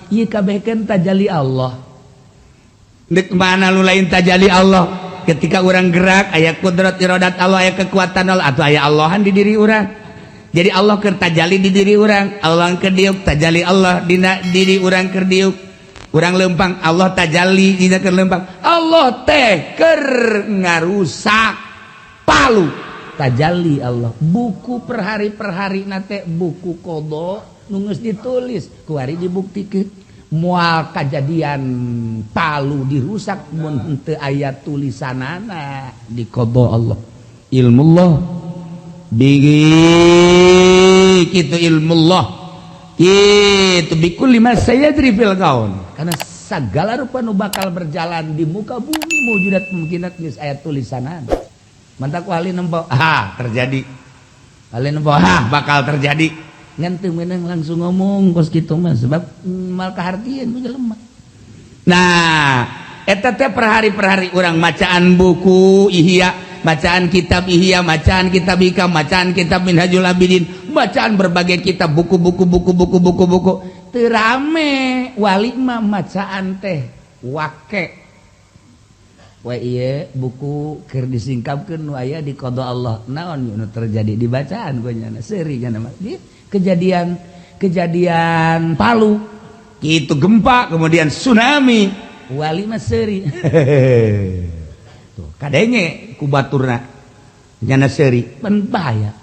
Ieu kabeh kan tajali Allah. Dek mana lu lain tajali Allah? Ketika orang gerak aya kudrat iradat Allah, aya kekuatan Allah atau aya Allahan di diri orang. Jadi Allah keur tajali di diri orang, Allah keur diuk tajali Allah dina diri orang keur diuk. Urang lempang Allah tajali dina keur lempang. Allah teh keur ngarusak palu tajali Allah. Buku per hari per hari nate buku kodo nu geus ditulis kuari dibuktikeun moal kajadian palu dirusak mun henteu aya tulisanana di kodo Allah. Ilmu Allah bigi kitu ilmu Allah itu bikulli ma sayajri fil kaun, karena segala rupa nu bakal berjalan di muka bumi mewujudat mungkinat geus aya tulisanana. Mantak ku ahli nempo ah terjadi, ahli nempo ah bakal terjadi, ngan teu meunang langsung ngomong kos kitu mah sebab mal kahartieun ku jelema. Nah, eta teh per hari per hari urang macaan buku Ihya, bacaan kitab Ihya, bacaan kitab Hikam, bacaan kitab Minhajul Abidin, bacaan berbagai kitab, buku-buku buku-buku buku-buku. Teu rame wali mah macaan teh wake. We ieu buku keur disingkapkeun nu aya di qada Allah. Naon nu terjadi di bacaan ku nyana seuri nyana mah. Kejadian kejadian Palu gitu, gempa kemudian tsunami, wali mah seuri. Tuh kadenge ku baturna nyana seuri pan bahaya,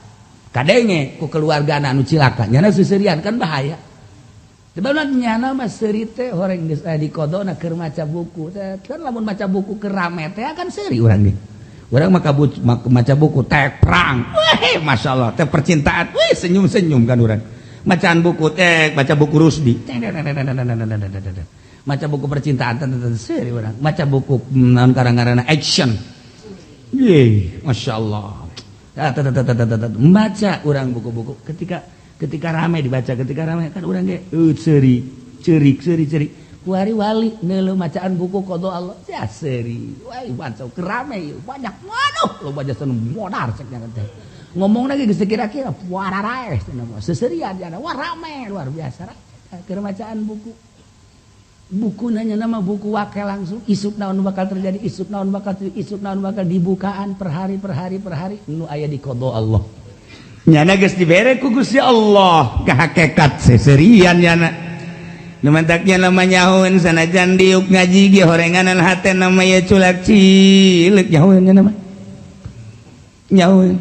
kadenge ku keluargana anu cilaka nyana seuseurian kan bahaya. Sebab nyana mah seuri teh horeng geus aya di qadona keur maca buku teh kan, lamun maca buku keur rame teh akan seuri urang ge. Urang mah maca buku teh perang, weh masyaallah, teh percintaan, weh senyum-senyum kan urang. Bacaan buku teh baca buku Rusdi, maca buku percintaan seuri urang, maca buku naon karang-karana action. Ye, masya Allah. Membaca urang buku-buku ketika ketika rame dibaca, ketika rame kan urang ge seuri, ceurik, seuri, ceurik. Kuari wali neuleuh macaan buku qada Allah ya seuri. Wah, baca kerame banyak, waduh lo baca seneng modar cek nya teh. Ngomong lagi geus kira-kira wararaeh cenah seserian jana, wah rame luar biasa keur macaan buku. Buku nanya nama buku wakil langsung isuk naon bakal terjadi, isuk naon bakal terjadi, isuk naon bakal dibukaan per hari per hari per hari nu aya di qada Allah. Nyana geus dibere ku Gusti Allah ka hakikat seserian nyana. Nu mantaknya nama nyahoeun sanajan diuk ngaji ge horenganan hate nama ye culak cileuk nyahoeun nyana mah. Nyahoeun.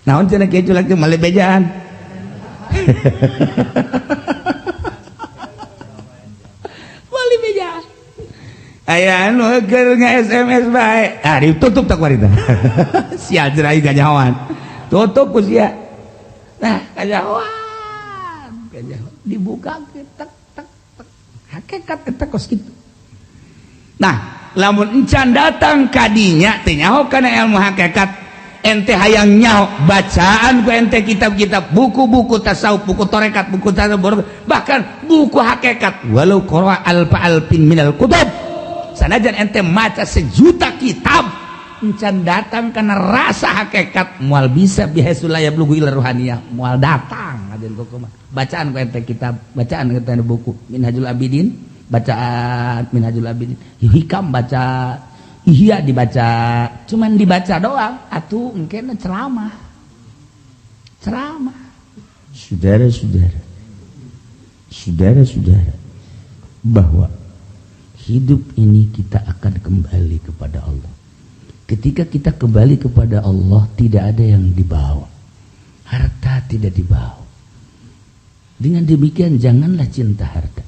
Naon cenah kieu culak teh male bejaan. Male bejaan. Aya anu keur nge-SMS bae. Ah ditutup tak warita. Sial jerai ganyahoan. Tutup ku sia. Nah, kanyahoan. Kanyahoan dibuka tek tek tek. Hakikat eta kos kitu. Nah, lamun encan datang kadinya teh nyaho kana ilmu hakikat, ente hayang nyaho bacaan ku ente kitab-kitab, buku-buku tasawuf, buku tarekat, buku tasawuf, bahkan buku hakikat walau qara alfa alfin minal kutub. Sanajan ente maca sejuta kitab encan datang karena rasa hakikat moal bisa bihaitsu la yablughu ila ruhaniyah, moal datang ajen kumaha bacaan ku ente kitab, bacaan ku ente buku Minhajul Abidin, bacaan Minhajul Abidin, Hikam baca, Ihya dibaca, cuman dibaca doang atuh engkena ceramah ceramah. Saudara-saudara, saudara-saudara, bahwa hidup ini kita akan kembali kepada Allah. Ketika kita kembali kepada Allah, tidak ada yang dibawa. Harta tidak dibawa. Dengan demikian janganlah cinta harta.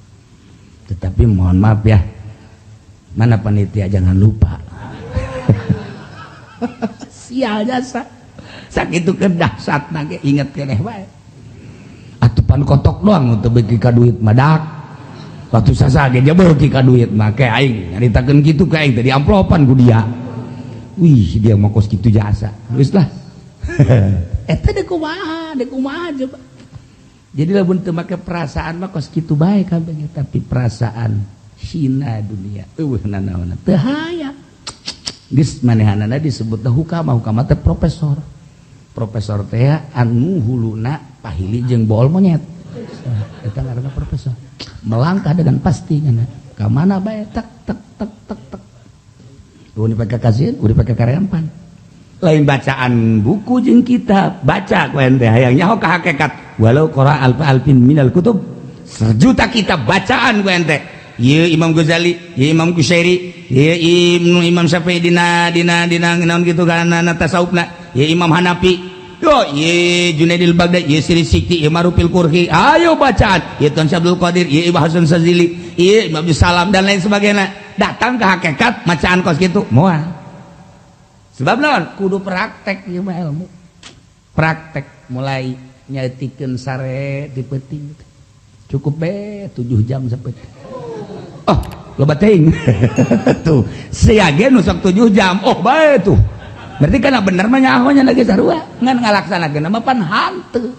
Tetapi mohon maaf ya, mana panitia jangan lupa. Sial jasa. Sakitu kedahsat nage inget keneh wae. Atupan kotok doang untuk bagi ka duit madak. Waktu sasa ge beuki ka duit mah ke aing nyaritakeun kitu ka aing teh di amplopan ku dia. Wih, dia mah kos kitu jasa. Geus lah. Eta deuk kumaha, deuk kumaha coba. Jadi lamun teu make perasaan mah kos kitu bae kabeh, tapi perasaan hina dunia eueuh nanaonna teu hayang. Geus manehanana disebut teh hukama, hukama teh profesor. Profesor teh anu huluna pahili jeung bool monyet. Eta ngaranna profesor. Melangkah dengan pasti nya. Ka mana bae tak tak tak tak tak. Udah dipake kasieun, udah dipake karempan. Lain bacaan buku jeung kitab, baca ku ente hayang nyaho ka hakikat. Walau qara alfa alfin minal kutub, sejuta kitab bacaan ku ente. Ieu Imam Ghazali, ieu Imam Kusyairi, ieu Imam Syafi'i dina dina dina naon kitu kana tasawufna, ieu Imam Hanafi, yo ieu Junaidil Baghdadi, ieu Siri Sikti, ieu Marufil Qurhi, ayo bacaan, ieu Tuan Syabdul Qadir, ieu Ibnu Hasan Sazili, ieu Imam Salam dan lain sebagainya. Datang ke hakikat macaan kos kitu moal. Sebab naon? Kudu praktek ieu mah ilmu. Praktek mulai nyaetikeun sare di peuting. Cukup be 7 jam sapeut. Oh, loba teuing. Tuh, sia ge nu sok 7 jam. Oh, bae tuh. Berarti kana bener mah nyaho nya lagi sarua. Ngan ngalaksanakeun mah pan hanteu.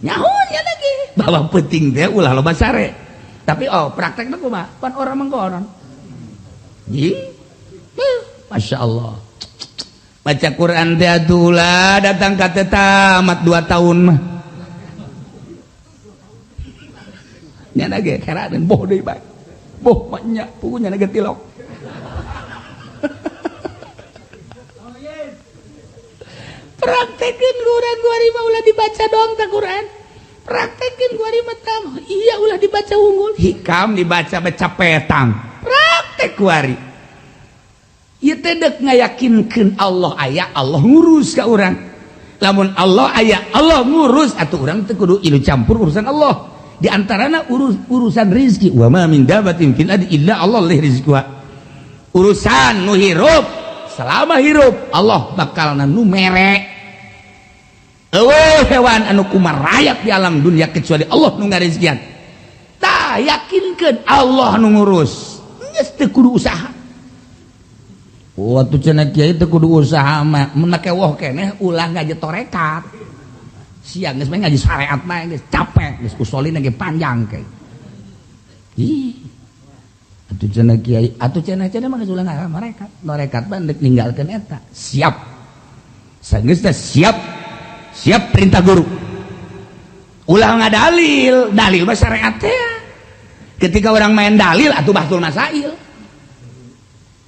Nyaho nya lagi. Bahwa peuting teh ulah loba sare. Tapi oh, praktekna kumaha? Pan urang mangkonon. Ih. Masya Allah. Baca Quran teh atuh datang ka teh tamat 2 tahun mah. Nya ge keraden boh deui bae. Boh mah nya puguh nya ge tilok. Praktekeun urang kuari mah ulah dibaca doang teh Quran. Praktekeun kuari mah tah. Iya ulah dibaca unggul. Hikam dibaca baca petang. Praktek kuari. Ieu teh deuk ngayakinkeun Allah aya, Allah ngurus ka urang. Lamun Allah aya, Allah ngurus atuh urang teh kudu ilu campur urusan Allah. Di antarana urusan rizki, wa ma min dabatin fil ardi illa Allah lih rizquha. Urusan nu hirup, selama hirup Allah bakal nu mere. Eueuh hewan anu kumarayap di alam dunia kecuali Allah nu ngarizkian. Tah yakinkeun Allah nu ngurus. Geus teu kudu usaha. Waktu cenah kiai teu kudu usaha mah, mun make woh keneh ulah ngaji torekat. Siang geus mah ngaji syariat mah geus capek, geus usolina ge panjang ke. Ih. Atuh cenah kiai, atuh cenah-cenah mah geus ulah ngaji torekat. Torekat mah deuk ninggalkeun eta. Siap. Sageus teh siap. Siap perintah guru. Ulah ngadalil, dalil mah syariat teh. Ketika orang main dalil atuh bahtul masail.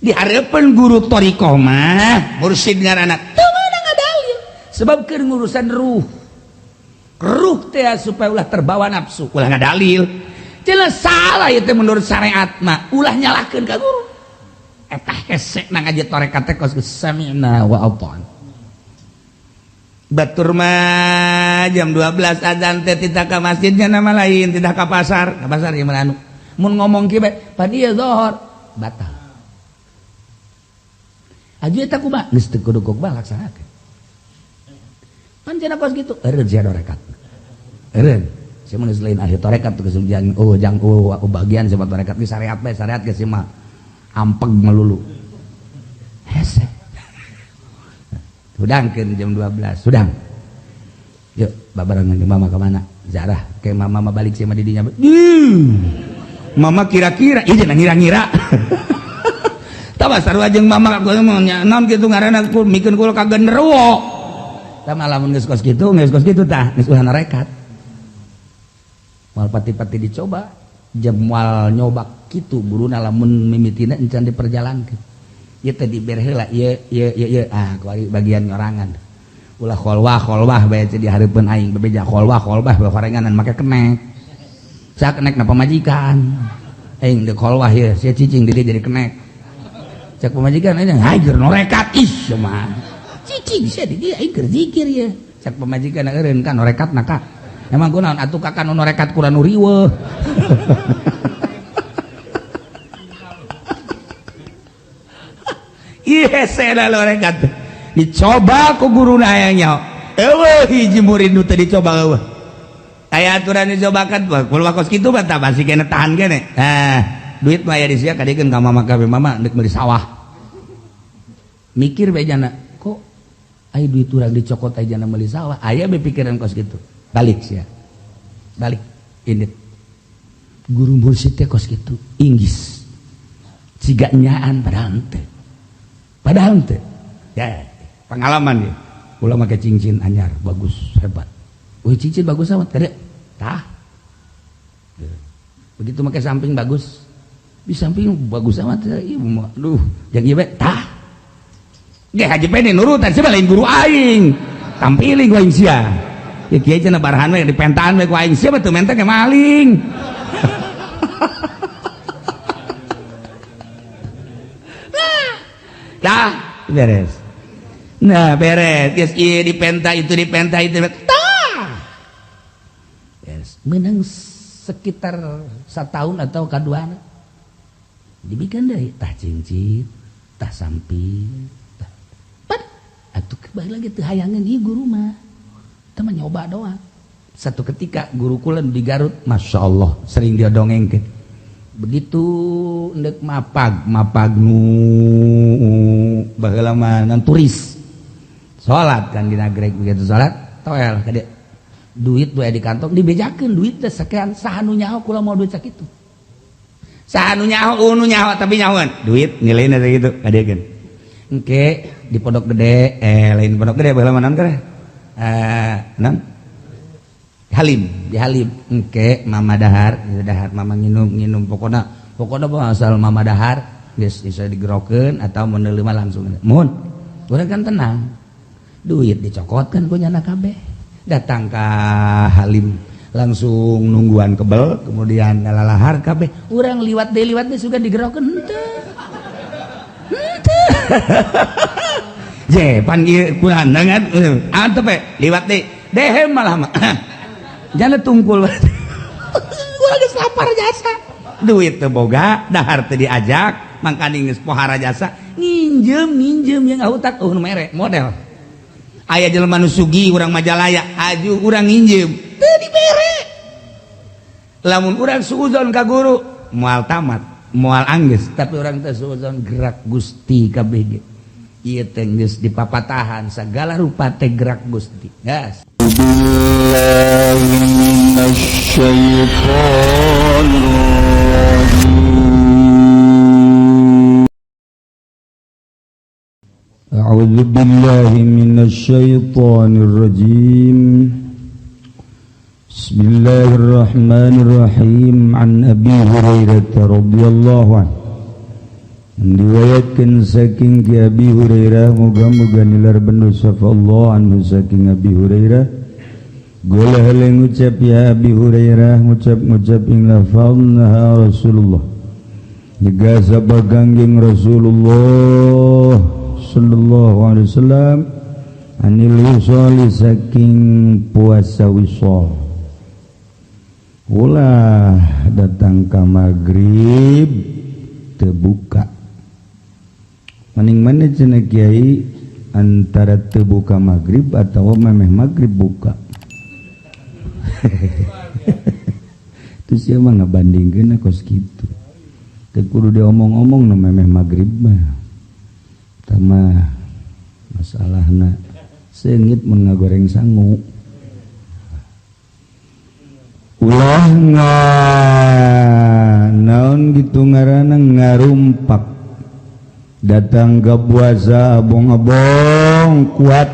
Di hareupeun guru thariqah mah mursyid ngaranna teu meunang ngadalil sebab keur ngurusan ruh. Ruh teh supaya ulah terbawa nafsu, ulah ngadalil. Jelas salah ieu teh menurut syariat mah, ulah nyalahkeun ka guru. Eta hese na ngaji tarekat teh kos sami'na wa ata'na. Batur mah jam 12 azan teh tidak ka masjidnya nama lain, tidak ka pasar ieu mah anu. Mun ngomong kieu bae, pan ieu zuhur batal. Aju eta kumaha? Geus teu kudu kumaha laksanakeun. Pan cenah kos kitu, eureun sia tarekat. Eureun. Sia mah geus lain ahli tarekat tuh geus jang oh jang oh bagian sia mah tarekat ge syariat bae, syariat ge sia mah ampeg melulu. Hese. Hudangkeun jam 12, hudang. Yuk, babarengan jeung mama ka mana? Zarah, ke mama mah balik sia mah di dinya. Mama kira-kira, ieu cenah ngira-ngira. Tah sarua jeung mama naon kitu ngaranna mikeun kula ka genderuwo. Tah lamun geus kos kitu, geus kos kitu tah, geus ulah narekat. Moal pati-pati dicoba, jeung moal nyoba kitu guruna lamun mimitina encan diperjalankeun. Ieu teh dibere heula ieu ieu ieu ieu ah kuari bagian nyorangan. Ulah kholwah bae di hareupeun aing bebeja kholwah bae horenganan make kenek. Sa kenek na pamajikan. Aing deuk kholwah ieu sia cicing di dieu jadi kenek. Cek pamajikan aing hajar norekat ih mah. Cicing sia di dieu aing keur zikir ieu. Cek pamajikan eureun kan norekatna ka. Emang kunaon atuh kakak nu norekat kurang nu riweuh. Ih hese da norekat. Dicoba ku guruna hayang nyaho. Eueuh hiji murid nu teu dicoba eueuh. Aya aturan dicobakan kulo kos kitu mah tah masih kene tahan kene. Nah, duit mah aya di sia kadiekeun ka mama ka mama deuk meuli sawah. Mikir bae jana, kok aya duit urang dicokot aya jana meuli sawah. Aya be pikiran kos kitu. Balik sia. Balik indit. Guru mursyid teh kos kitu, inggis. Siga nyaan padahal teu. Padahal teu. Ya, pengalaman ya. Kula make cincin anyar, bagus, hebat. Wih, cincin bagus amat, kada. Tah. Begitu make samping bagus. Di samping bagus amat ieu mah. Aduh, jeung ieu bae tah. Ge Haji Peni nurutan sia lain guru aing. Tampiling ku aing sia. Ya kiai cenah barahan we dipentaan we ku aing sia mah teu menteng ge maling. Tah, beres. Nah, beres. Geus ieu dipenta itu dipenta itu. Tah. Beres. Menang sekitar setahun atau kaduana. Dibikin deui tah cincin, tah samping, tah. Pat, atuh kembali lagi teu hayangeun ieu guru mah. Teu mah nyoba doang. Satu ketika guru kula di Garut, Masya Allah, sering dia dongengkeun. Begitu ndek mapag, mapag nu baheula mah ngan turis. Salat kan di nagreg begitu salat, toel ka dieu. Duit we di kantong dibejakeun duit teh sekian saha nu nyaho kula mau duit sakitu. Saha nu nyaho nu nyaho tapi nyahoan duit nilainya sakitu ka dieu keun. Engke di Pondok Gede, lain Pondok Gede baheula mah naon teh? Naon? Halim, di Halim engke mama dahar, dahar mama nginum pokona pokona asal mama dahar geus bisa digerokeun atau menerima langsung. Mohon. Urang kan tenang. Duit dicokotkan ku nyana kabeh. Datang ka Halim langsung nungguan kebel, kemudian lalahar kabeh. Urang liwat deui sugan digerokeun henteu. Henteu. Je pan ieu kunaon dengan antep we liwat deui. Dehem malah mah. Jangan tungkul. Urang geus lapar jasa. Duit teu boga, dahar teu diajak, mangkaning geus pohara jasa, nginjem yang ngahutang eueuh nu mere model. Aya jelema nu sugih urang Majalaya, aju urang nginjem, teu dibere. Lamun urang suuzon ka guru, moal tamat, moal anggeus, tapi urang teh suuzon gerak Gusti kabeh ge. Ieu teh geus dipapatahan sagala rupa teh gerak Gusti. Gas. A'udzu billahi minasy syaithanir rajim. Bismillahirrahmanirrahim. An Abi Hurairah radhiyallahu anhu. Diriwayatkeun saking Ki Abi Hurairah, muga-muga nilar bendu sapa Allah anhu saking Abi Hurairah. Gola hele ngucap ya Abi Hurairah, ngucap-ngucap ing lafalna Rasulullah. Nyegah sapa Kangjeng Rasulullah sallallahu alaihi wasallam anil wisali saking puasa wisol. Ulah datang ka magrib teu buka. Maning mana cenah kiai antara teu buka magrib atau memeh magrib buka. Terus sia mah ngabandingkeun kos kitu. Teu kudu diomong-omong nu memeh magrib mah. Tama masalahna seungit mun ngagoreng sangu. Ulah naon gitu ngaranna ngarumpak. Datang ke puasa abong-abong kuat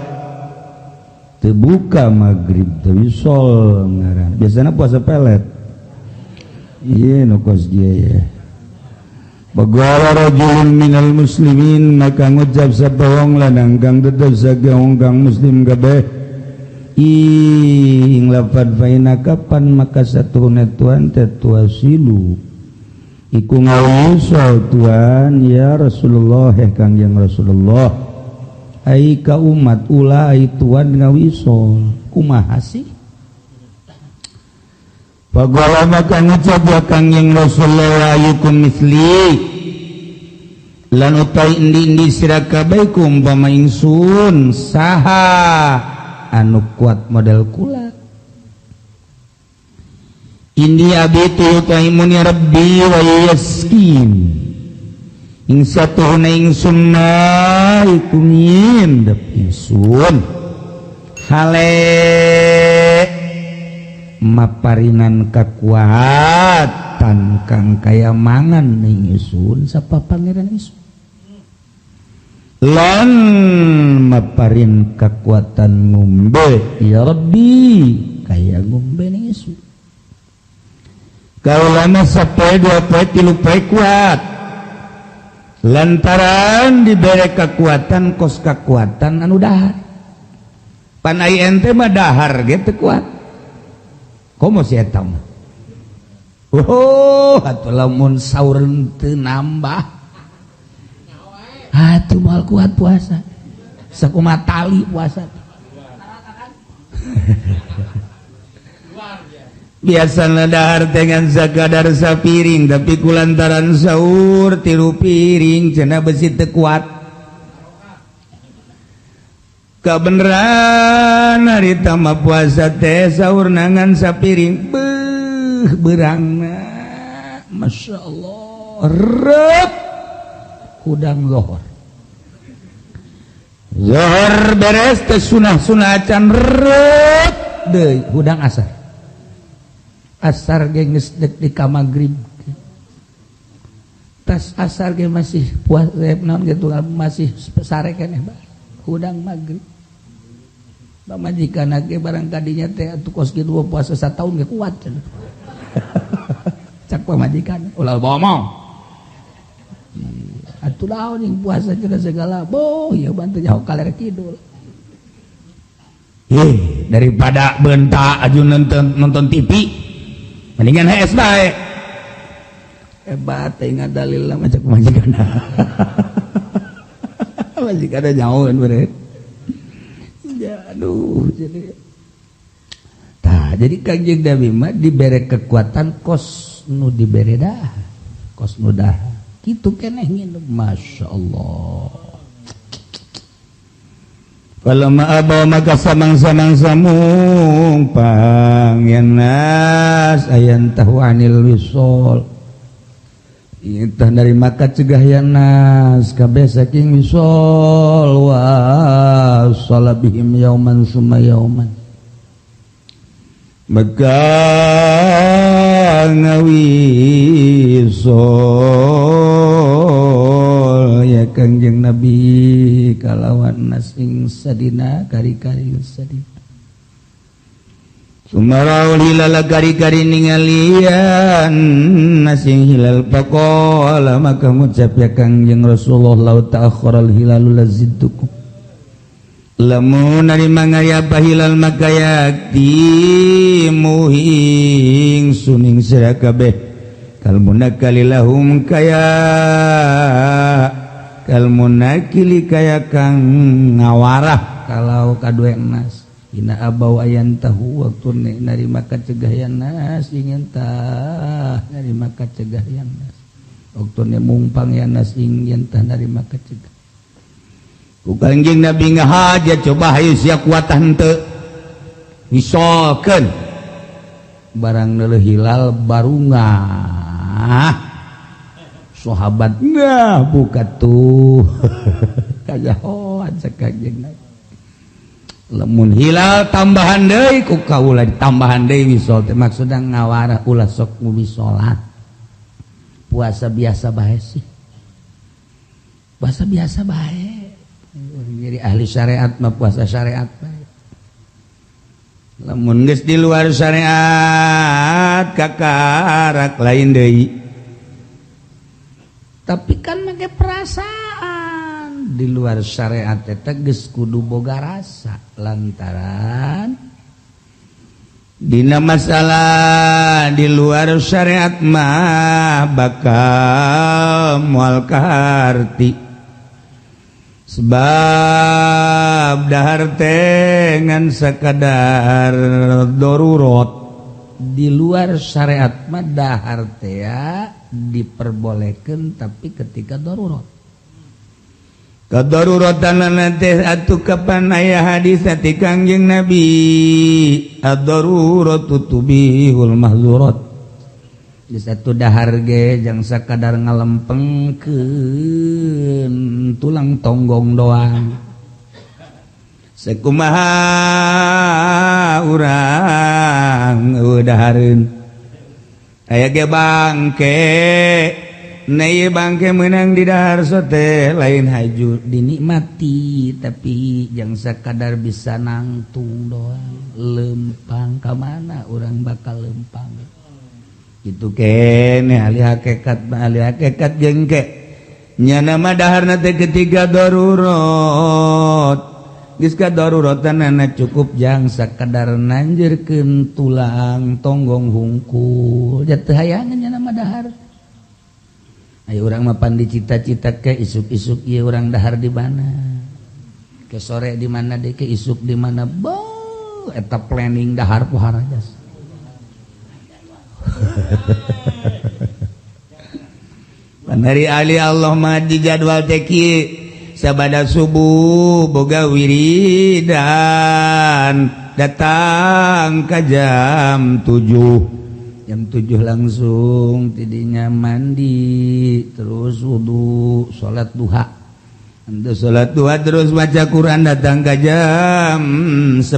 terbuka maghrib tapi sol ngaran. Biasanya puasa pelet. Iya nu kos dia ya. Bagala rajulun minal muslimin maka ngucap sapa wong lanang kang tetep saking wong kang muslim kabeh ing lafad faina kapan maka satuhune tuan tetuasilu iku ngawusul tuan ya Rasulullah Kangjeng Rasulullah ai ka umat ulah ai tuan ngawisol kumaha sih. Pagala maka ngucap ya Kangjeng Rasulullah ayukum misli lan utai endi-endi sira kabeh ku umpama ingsun saha anu kuat model kula. Inni abitu taimuni rabbi wa yaskin ing satuhuna ingsun ma iku ngindep ingsun hale maparinan kakuatan kang kaya mangan ning ingsun sapa pangeran ingsun lan maparin kakuatan ngombe ya rabbi kaya ngombe ning ingsun. Kaula mah sapoe dua poe tilu poe kuat lantaran dibere kekuatan kos kekuatan anu dahar. Pan ai ente mah dahar ge teu kuat. Komo si eta mah. Oh, atuh lamun saur teu nambah. Atuh moal kuat puasa. Sakumaha tali puasa. Biasana dahar dengan sakadar sapiring tapi kulantaran sahur tilu piring cenah besi teu kuat. Kabeneran harita mah puasa teh sahur nangan sapiring beuh beurangna Masya Allah rep hudang lohor. Zohor beres teh sunah-sunah acan rep deui hudang asar. Asar ge geus deuk di ka magrib. Tas asar ge masih puas naon gitu masih sare keneh hudang magrib. Pamajikan ge barang kadinya teh atuh kos kitu puasa sataun ge kuat cenah. Cak pamajikan ulah bohong. Atuh laon yang puasa cenah segala boh ieu bantu jauh kaler kidul. Daripada bentak aju nonton TV mendingan HS bae. Hebat teh ngadalil lah macam majikan. Majikan jauh bere. Ya aduh jadi. Tah jadi Kangjeng Nabi mah dibere kekuatan kos nu dibere dah. Kos nu dah. Kitu keneh nginum Masya Allah. Falamma abaw maka samang-samang samung pang yanas ayan tahu anil wisol. Intah dari maka cegah yanas kabeh saking wisol wa salabihim yauman summa yauman. Maka ngawisol ya Kangjeng Nabi kalawan nasing sadina kari-kari sadina. Sumaraul hilal kari-kari ningalian nasing hilal faqala maka ngucap ya Kangjeng Rasulullah lau ta'akhkharal hilalu lazidtukum. Lamun narima ngayapa hilal maka yakti muhing suning sira kabeh kalmunakali lahum kaya kalmunakili kaya kang ngawarah kalau kadue nas ina abau ayan tahu waktu narima kacegah yan nas ingin tah narima kacegah yan nas waktu mungpang yan nas ingin tah narima kacegah. Ku Kangjeng Nabi ngahaja coba hayu sia kuat henteu misalkeun barang neuleuh hilal barungah sahabat nah buka tuh kajahoan cek Kangjeng Nabi lamun hilal tambahan deui ku kaula ditambahan deui wisol teh maksudna ngawarah ulah sok misolat puasa biasa bae sih puasa biasa bae. Jadi ahli syariat mah puasa syariat bae. Lamun geus di luar syariat kakarak lain deui. Tapi kan make perasaan di luar syariat eta geus kudu boga rasa lantaran dina masalah di luar syariat mah bakal moal kaharti. Sebab dahar teh ngan sakadar darurat di luar syariat mah dahar teh diperbolehkan tapi ketika darurat. Kadaruratan teh atuh kapan aya hadis ti Kangjeng Nabi ad-daruratu tubihul mahzurat. Di satu dahar ge jang sakadar ngalempengkeun tulang tonggong doang. Sekumaha urang eueuh dahareun. Aya ge bangke, na ieu bangke meunang di dahar sote lain haju dinikmati tapi jang sakadar bisa nangtung doang. Lempang ka mana urang bakal lempang. Kitu keneh ahli hakikat mah, ahli hakikat jengke nyana mah daharna teh ketiga darurat. Geus ka daruratanana cukup jang sakadar nanjeurkeun tulang tonggong hungkul. Ja teu hayangan nyana mah dahar. Ayo urang mah pan dicita-cita ke isuk-isuk ieu urang dahar di mana? Ke sore di mana deui, ke isuk di mana? Beuh, eta planning dahar pohara jas. Panari ahli Allah mah di jadwal teh kieu, sabada subuh boga wiridan datang ka jam 7. Jam 7 langsung tidinya mandi terus wudu salat duha. Ente salat duha terus baca Quran datang ke jam 10.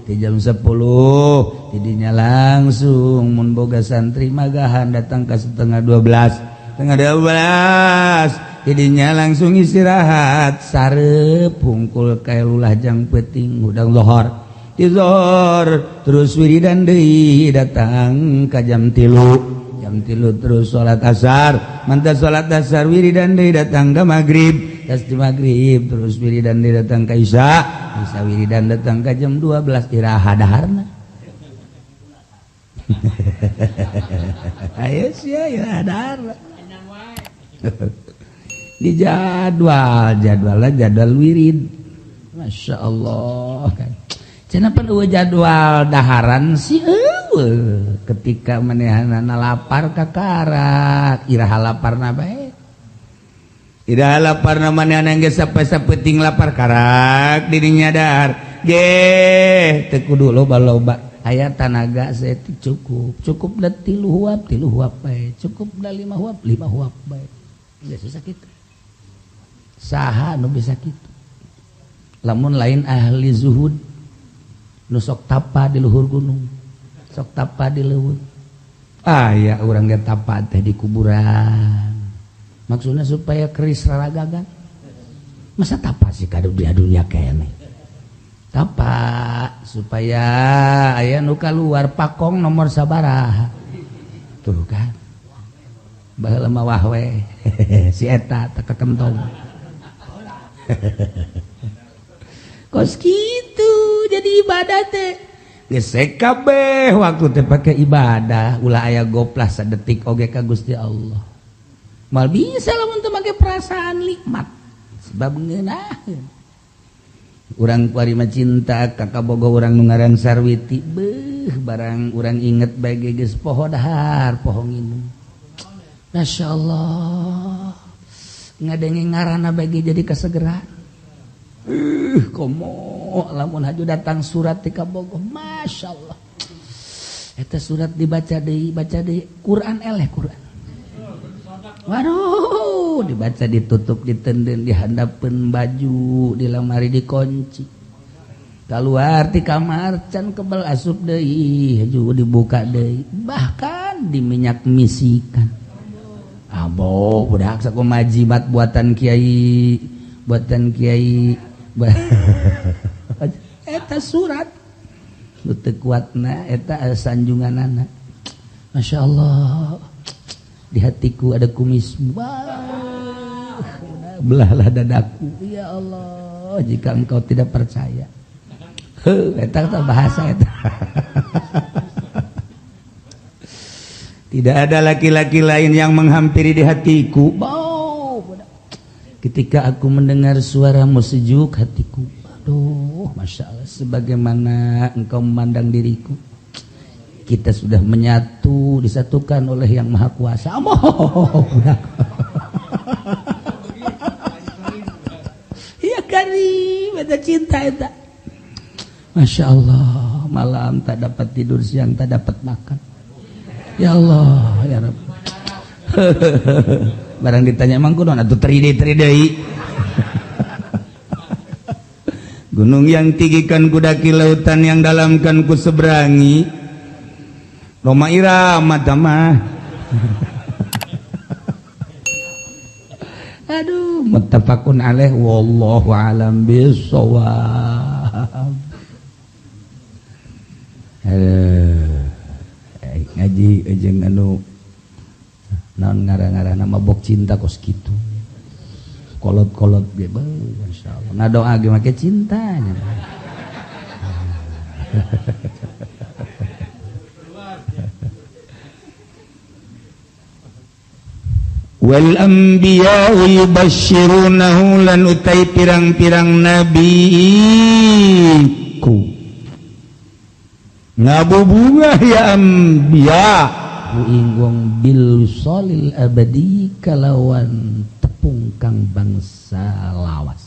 Di jam 10 tidinya langsung mun boga santri magahan datang ke 11:30. 11:30 tidinya langsung istirahat sarep hungkul kae lulah jang peuting hudang lohor. Tizor terus wiridan deui datang ka jam 3. Jam 3 terus salat asar, mantap salat asar wiridan deui datang ka magrib, tas di magrib terus wiridan deui datang ka isya, isya wiridan datang ka jam 12 iraha daharna. Ayo sia iraha daharna. Di jadwal, jadwalna jadwal wirid. Masya Allah kan. Cenah pan eueuh jadwal daharan si eueuh ketika manehanana lapar kakarak iraha laparna bae iraha laparna manehana geus sampai sapeuting lapar karak dirinya dahar geh teu kudu loba-loba aya tanaga saeutik cukup cukup da 3 huap 3 huap bae cukup da 5 huap 5 huap bae geus susah kitu saha nu bisa kitu lamun lain ahli zuhud nu sok tapa di luhur gunung sok tapa di leuweung aya urang ge tapa teh di kuburan maksudna supaya keris raragagan masa tapa sih ka dunia dunia keneh tapa supaya aya nu kaluar pakong nomor sabaraha tuh kan baheula mah wah we si eta teh kakentong kos kitu jadi ibadah teh geus kabeh waktu teh pake ibadah ulah aya goplah sadetik oge ka Gusti Allah mal bisa lamun teu make perasaan nikmat sebab ngeunaheun urang kuari mah cinta ka kabogoh urang nu ngaran Sarwiti beuh barang urang inget bae ge geus poho dahar poho nginum masyaallah ngadenge ngaranna bae ge jadi kasegeran. Komo lamun haju datang surat ti kabogoh masyaallah eta surat dibaca deui baca deui Quran eleh Quran waduh dibaca ditutup ditenden dihandapeun baju di lamari dikunci keluar ti kamar can kebel asup deui haju dibuka deui bahkan diminyak misikan abo budak sakumaha jimat buatan kiai eta surat nu teu kuatna eta sanjunganana masyaallah di hatiku ada kumismu belahlah dadaku ya Allah jika engkau tidak percaya heuh eta bahasa eta. Tidak ada laki-laki lain yang menghampiri di hatiku. Ketika aku mendengar suaramu sejuk hatiku. Aduh, Masya Allah, sebagaimana engkau memandang diriku. Kita sudah menyatu, disatukan oleh Yang Maha Kuasa. Ya karim, ada cinta itu. Masya Allah, malam tak dapat tidur, siang tak dapat makan. Ya Allah, ya Rabb. Barang ditanya emang kunaon atuh teride-teride. Gunung yang tinggi kan kudaki, lautan yang dalam kan ku seberangi. Roma Irama tamah. Aduh, muttafaqun alaih wallahu alam bissawab. Aduh. Ngaji jeung anu naon ngaran-ngaranna mabok cinta kos kitu. Kolot-kolot ge masyaallah. Ngadoa ge make cinta nya. Wal anbiya yubasyirunahu lan utai pirang-pirang nabi ku ngabubunga ya anbiya ing wong bil solil abadi kalawan tepung kang bangsa lawas.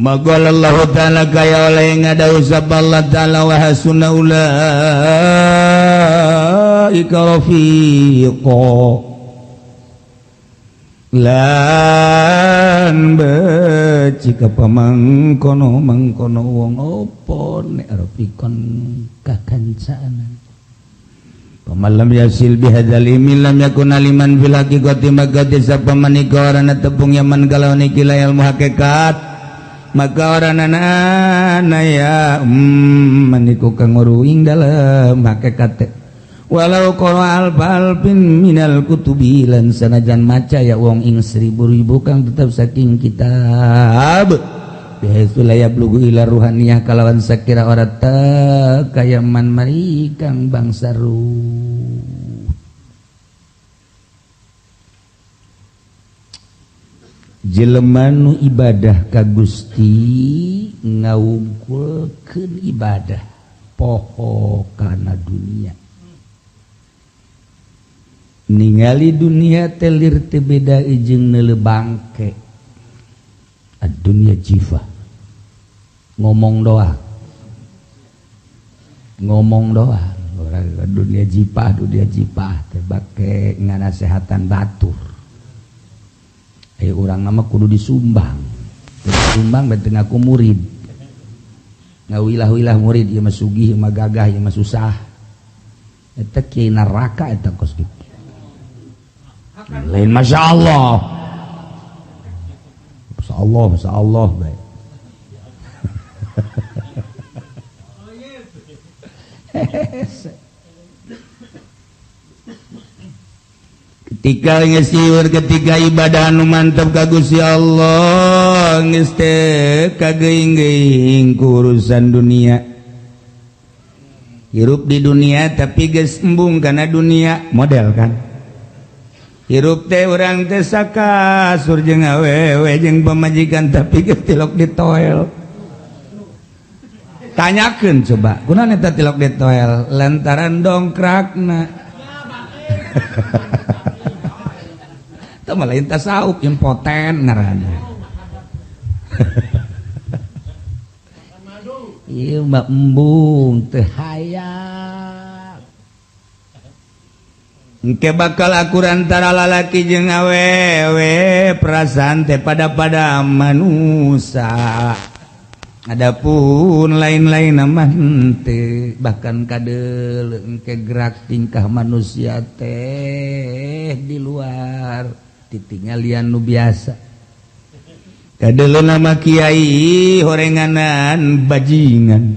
Maqala Allah ta'ala kaya oleh ngadau sapa Allah ta'ala wa hasuna ulaika rafiqa lan becik apa mangkono mangkono wong opo nek rafiqon kakancaanan. Pamalam yasil bihadzal ilmi lam yakun aliman fil haqiqati magati sapa manika orana tepung yaman kalawan iki ilmu hakikat maka oranana ya maniku kang ing dalem hakikat walau qara alfin minal kutubi lan sanajan maca ya wong ing seribu-ribu kang tetep saking kitab bihaitsu la yablughu ila ruhaniyah kalawan sakira ora teu kaya man mari kang bangsa ruh. Jelema nu ibadah ka Gusti ngawungkulkeun ibadah poho kana dunia. Ningali dunia telir teu beda jeung neuleu bangke. Ad-dunya jifah. Ngomong doang. Ngomong doang. Orang dunia jipah teh bake nganasehatan batur. Ayo urang nama kudu disumbang. Disumbang berarti ngaku murid. Ngawilah-wilah murid ieu mah sugih, ieu mah gagah, ieu mah susah. Eta kiai neraka eta kos kitu. Lain Masya Allah. Masya Allah, Masya Allah baik. Ketika ngesiur ketika ibadah anu mantep ka Gusti Allah geus teu kageuing-geuing ku urusan dunia. Hirup di dunia tapi geus embung kana dunia model kan. Hirup teh urang teh sakasur jeung awewe jeung pamajikan tapi geus tilok di toel. Tanyakeun coba, kunaon eta tilok di toel? Lantaran dongkrakna. Teu mah lain tasawuf impoten ngaranna. Ieu mah embung teu hayang. Engke bakal akur antara lalaki jeung awewe perasaan teh pada manusia. Adapun lain-lain mah henteu, bahkan kadeul engke gerak tingkah manusia teh di luar titingalian nu biasa. Kadeulna mah kiai horenganan bajingan.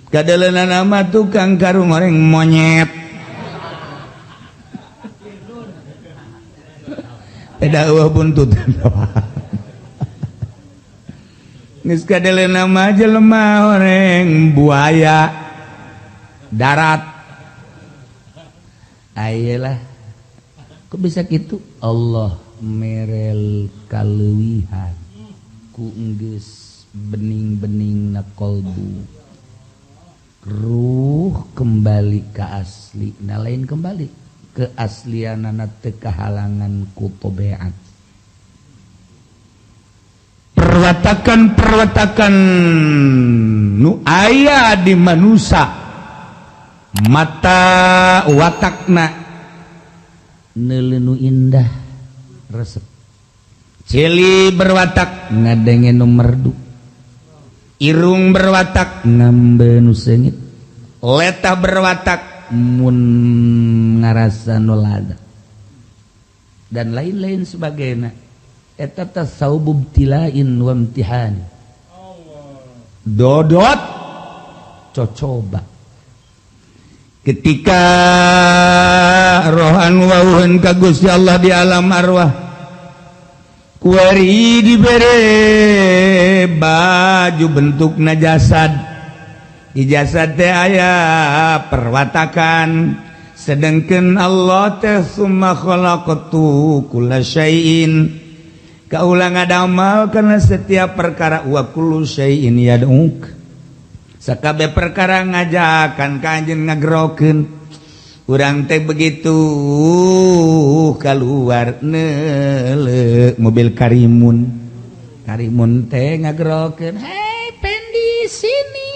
Kadeulna mah tukang karung horeng monyet. Beda eueuh buntut. Geus kadeleuna mah jelema horeng buaya darat. Ayelah. Kok bisa kitu? Allah merel kaleuwihan ku enggeus bening-bening na kolbu. Ruh kembali ke asli, na lain kembali keaslianana teu kahalangan ku tobeat. Perwatakan-perwatakan nu aya di manusia mata watakna neuleu nu indah resep, celi berwatak ngadenge nu merdu, irung berwatak ngambe nu seungit, letah berwatak mun ngarasa nu lada, dan lain-lain sebagainya. Eta tasawuf ibtila'in wa imtihan. Dodot cocoba. Ketika rohan wauhan ka Gusti Allah di alam arwah, kuari dibere baju bentukna jasad. Di jasad teh aya perwatakan, sedangkan Allah teh summa khalaqtu kulla syai'in, kaula ngadamal karena setiap perkara, wa kullu syai'in yad'uk, sakabeh perkara ngajakan ka anjeun, ngagerokeun urang teh. Begitu keluar neuleuh mobil Karimun, Karimun teh ngagerokeun, "Hei Pendi, sini."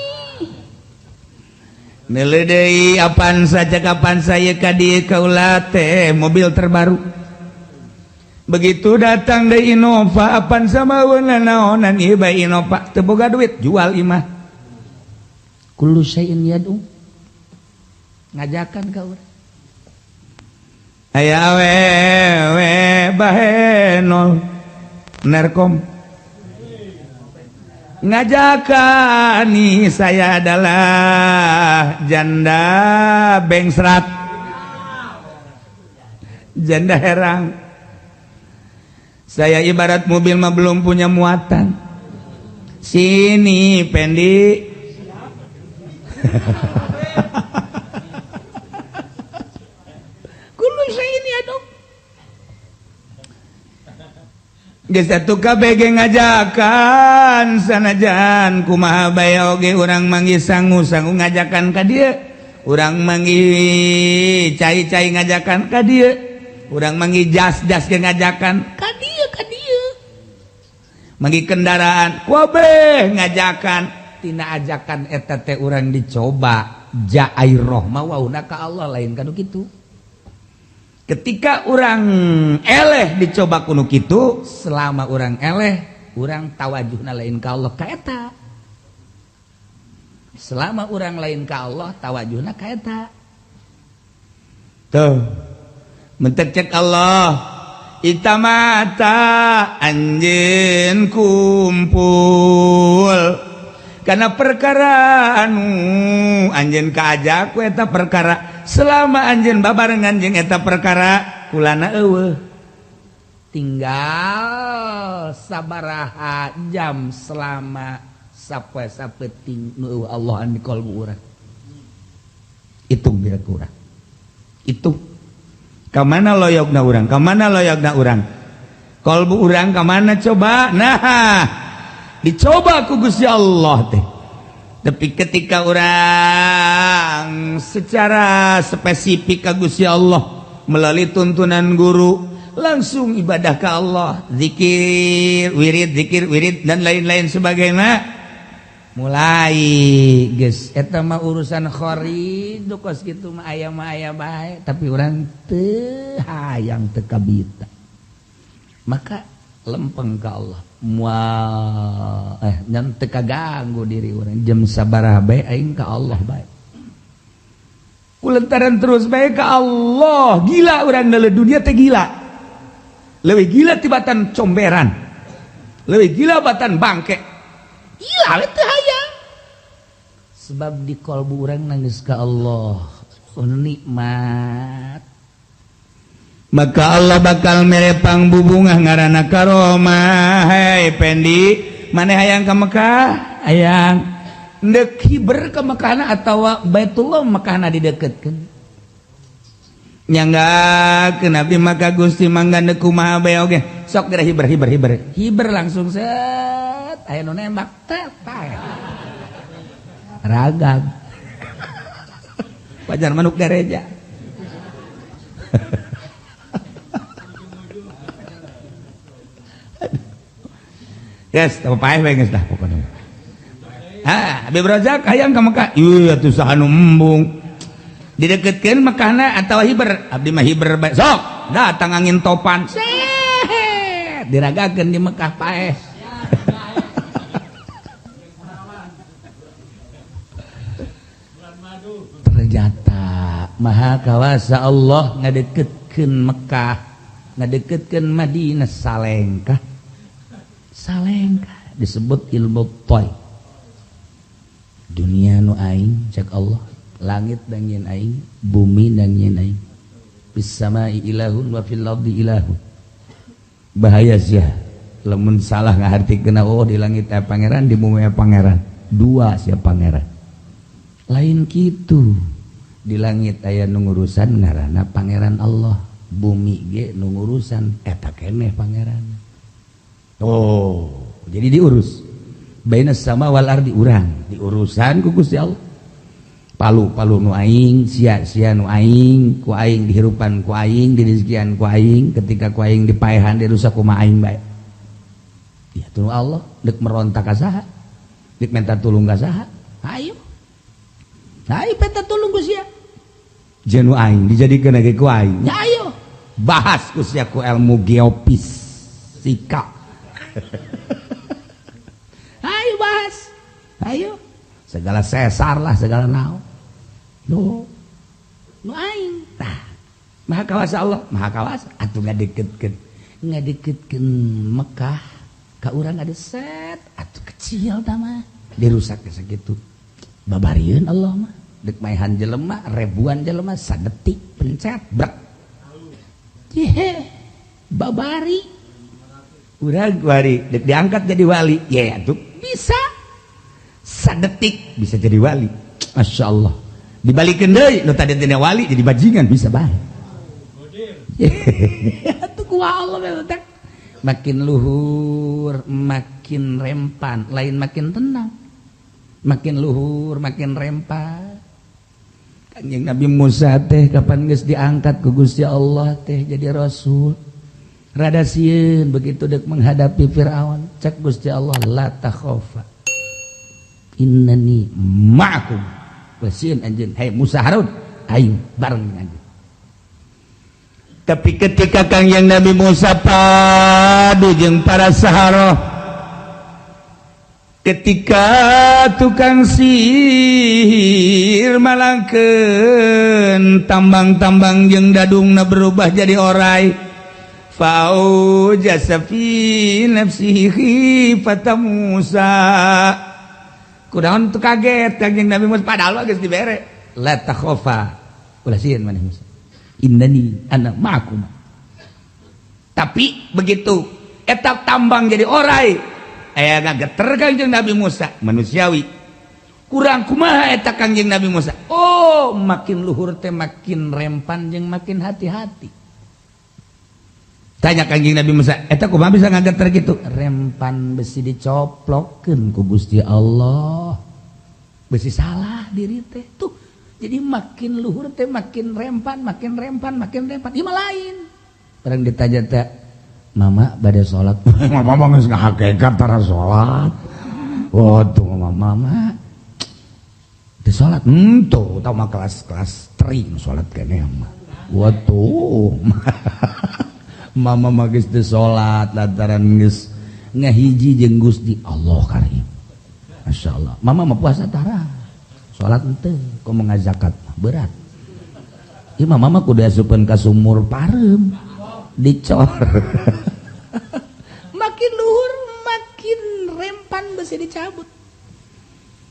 Neuleuh deui Avanza, kapan saya ka dieu kaula teh mobil terbaru. Begitu datang deui Innova, Avanza mauna naonan ieu bae Innova, teu boga duit, jual imah. Kullu syai'in yad'u, ngajakan ka urang. Aya awewe bahenol Nerkom ngajakan, "Nih, saya adalah janda bengsrat, janda herang. Saya ibarat mobil mah belum punya muatan. Sini, Pendi." Kullu syai'in yad'u. Geus atuh kabeh ge ngajakan, sanajan kumaha bae oge urang manggih sangu-sangu ngajakan ka dieu, urang manggih cai-cai ngajakan ka dieu, urang manggih jas-jas ge ngajakan ka dieu, ka dieu manggih kendaraan kabeh ngajakan. Tina ajakan eta teh urang dicoba ja air rohma wauna ka Allah lain kanu kitu. Ketika orang eleh dicoba kuno kitu, selama orang eleh, orang tawajuhna lain ka Allah ka eta. Selama orang lain ka Allah, tawajuhna ka eta. Tuh mentek cek Allah, "Itamata anjeun kumpul karena perkara anu anjeun kaajak ku eta perkara. Selama anjeun babarengan jeung eta perkara, kulana eueuh." Tinggal sabaraha jam selama sapoe sapeting nu eueuh Allah di kalbu urang. Hitung bila kurang itu ka mana loyogna urang, ka mana loyogna urang, kalbu urang ka mana coba. Nah, dicoba ku Gusti Allah teh. Tapi ketika orang secara spesifik ka Gusti Allah melalui tuntunan guru, langsung ibadah ke Allah, zikir, wirid, zikir, wirid, dan lain-lain sebagainya, mulai geus eta mah urusan khorid kos kitu mah aya bae, tapi urang teu hayang, teu kabita, maka lempeng ke Allah, moal nyan teu kaganggu diri urang. Jam sabaraha bae aing ka Allah bae, kulantaran terus bae ka Allah. Gila urang dalam dunia teh, gila, leuwih gila tibatan comberan, leuwih gila batan bangke. Gila we teu hayang, sebab di kolbu urang nangis ka Allah. Oh, nikmat. Maka Allah bakal merepang bubungah ngaranna karomah. "Hei Pendi, mana hayang ka Mekah? Hayang. Ndek hiber ke Mekahna atawa Baitullah Mekahna dideketkeun?" Nyangga ke Nabi, maka Gusti mangga, ndek kumaha bae oge. Sok geura hiber, hiber, hiber, hiber. Langsung set aya nu nembak, tet paeh, ragag pajar manuk gareja. Yes, teu paeh we, geus dah pokona. Ha, Habib Razak hayang ka Mekah. Iya tuh, saha nu embung? Dideketkeun Mekahna atawa hiber? Abdi mah hiber bae. Sok, datang angin topan. Set, diragakeun di Mekah, paeh. Ternyata Maha Kawasa Allah ngadeketkeun Mekah, ngadeketkeun Madinah salengkah. Salengkah disebut ilmu toy. Dunia nu aing, cek Allah. Langit dan nyen aing, bumi dan nyen aing. Fis samai ilahun wa fil ardi ilahun. Bahaya sia lamun salah ngahartikeun, oh di langit aya pangeran, di bumi aya pangeran. Dua sia pangeran. Lain kitu. Di langit aya nu ngurusan ngaranna pangeran Allah, bumi ge nu ngurusan eta keneh pangeran. Oh, jadi diurus. Bainas sama wal ardi urang, diurusan ku Gusti Allah. Palu-palu nu aing, sia-sia nu aing, ku aing dihirupan ku aing, dirizkian ku aing, ketika ku aing dipaehan dirusak kumaha aing bae. Ya tulu Allah, deuk merontak ka saha? Deuk minta tulung ka saha? Ayo. Ayo minta tulung ku sia. Jeung nu aing dijadikeun ge ku aing. Ya ayo. Bahas ku sia ku ilmu geofisika. Ayo bahas. Ayo. Segala sesar lah, segala naon. Nu nu aing tah. Maha kawasa Allah, maha kawasa. Atuh ngadeketkeun Mekah ka urang ada set atuh kecil tah mah. Dirusak sakitu. Babarieun Allah mah. Deuk maehan jelema, ribuan jelema sadetik pencet brek. Yehe, babari. Urang wari deuk diangkat jadi wali. Ye atuh bisa. Sadetik bisa jadi wali. Masya Allah. Dibalikeun deui nu tadi tina wali jadi bajingan bisa bae. Atuh ku Allah teh. Makin luhur makin rempan, lain makin tenang. Makin luhur makin rempan. Kanjeng Nabi Musa teh kapan geus diangkat ku Gusti Allah teh jadi rasul. Rada sieun begitu deuk menghadapi Firaun, cek Gusti Allah la takhafa. Innani ma'akum. Sieun anjeun, hey Musa Harun, aing bareng anjeun. Tapi ketika Kangjeng Nabi Musa padu jeung para saharoh, ketika tukang sihir malangkeun tambang-tambang jeung dadungna berubah jadi orai, faujasa fi nafsihi khifata Musa. Kunaon teu kaget Kangjeng Nabi Musa padahal mah geus dibere la takhafa ulah sieun maneh Musa, innani ana ma'akum. Tapi begitu eta tambang jadi orai, aya ngageter Kangjeng Nabi Musa manusiawi. Kurang kumaha eta Kangjeng Nabi Musa? Oh, makin luhur teh makin rempan jeung makin hati-hati. Tanya Kangjeng Nabi Musa, eta kumaha bisa ngageter gitu? Rempan besi dicoplokeun ku Gusti Allah. Besi salah diri teh tuh. Jadi makin luhur teh makin rempan, makin rempan, makin rempan. Ieu mah lain. Barang ditanya teh, "Mama bade salat." Mama mah geus ngahakekat tara salat. Waduh, mama, mama. Teu salat henteu, tau mah kelas-kelas tering salat keneh mah. Waduh. Mama mah geus teu salat lantaran geus ngahiji jeung Gusti Allah karim. Masyaallah. Mama mah puasa tara. Salat henteu, komo ngazakat mah berat. Ieu mah mama kudu asupeun ka sumur pareum. Dicor. Makin luhur makin rempan besi dicabut.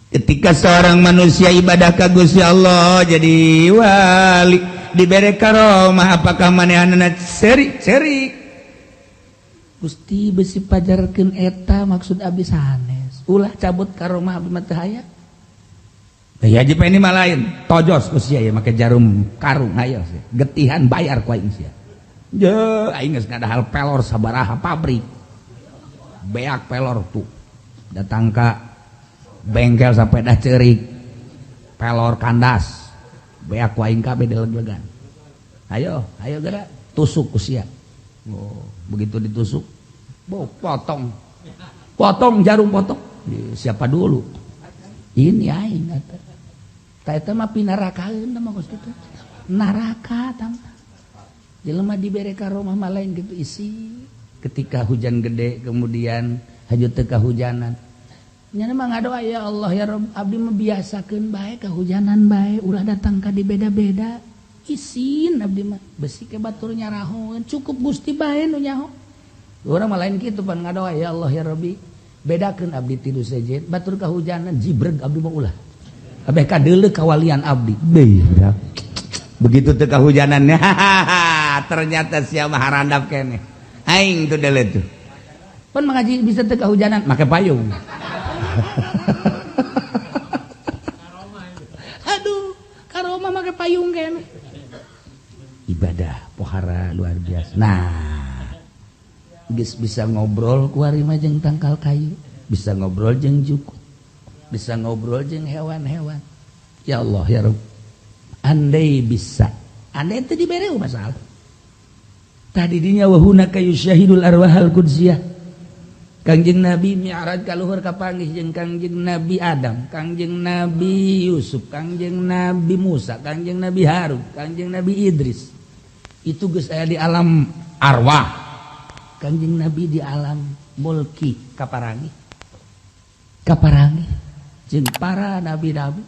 Ketika seorang manusia ibadah ka Gusti Allah jadi wali, dibere karomah, apakah manehanna cerik-cerik? Gusti besi pajarkeun eta maksud abdi sanes. Ulah cabut karomah abdi mah teu aya. Ya aja ini mah lain. Tojos ku sia ya make jarum karung ayo sia. Getihan bayar ku aing sia. Je aing geus ngadahal pelor sabaraha pabrik. Beak pelor tuh. Datang ka bengkel sampai dah cerik. Pelor kandas. Beak ku aing kabeh dileg-legan. Ayo, ayo geura tusuk ku sia. Oh, begitu ditusuk, bo potong. Potong jarum potong. Siapa dulu? Ini aing eta. Ta eta mah pinarakaeun tah mah geus kitu. Neraka tah. Jelema dibere karomah mah lain gitu isi. Ketika hujan gede kemudian haju teu kahujanan. Nyana mah ngadoa ya Allah ya Rabb abdi mah biasakeun bae kahujanan bae ulah datang ka di beda-beda. Isin abdi mah besi ke batur nyarahoeun cukup Gusti bae nu nyaho. Urang mah lain kitu pan ngadoa ya Allah ya Rabbi bedakeun abdi tilu sejen batur kahujanan jibreg abdi mah ulah. Kabeh kadeuleu kawalian abdi. Beuh, begitu teu kahujanan, ternyata sia mah harandap keneh. Aing tuh deuleu tuh. Pan mengaji bisa teu kahujanan, make payung. Aduh, karomah make payung keneh. Ibadah pohara luar biasa. Nah, geus bisa ngobrol ku ari mah jeung tangkal kayu, bisa ngobrol jeung jukut, bisa ngobrol jeung hewan-hewan. Ya Allah ya Rabb. Andai bisa, andai itu dibere masalah. Tadi dinya wahuna kayu syahidul arwahal qudsiyah. Kangjeng Nabi mi'raj ka luhur kapanggih jeung Kangjeng Nabi Adam, Kangjeng Nabi Yusuf, Kangjeng Nabi Musa, Kangjeng Nabi Harun, Kangjeng Nabi Idris. Itu geus aya di alam arwah. Kangjeng Nabi di alam mulki kaparangi. Kaparangi jeung para nabi-nabi.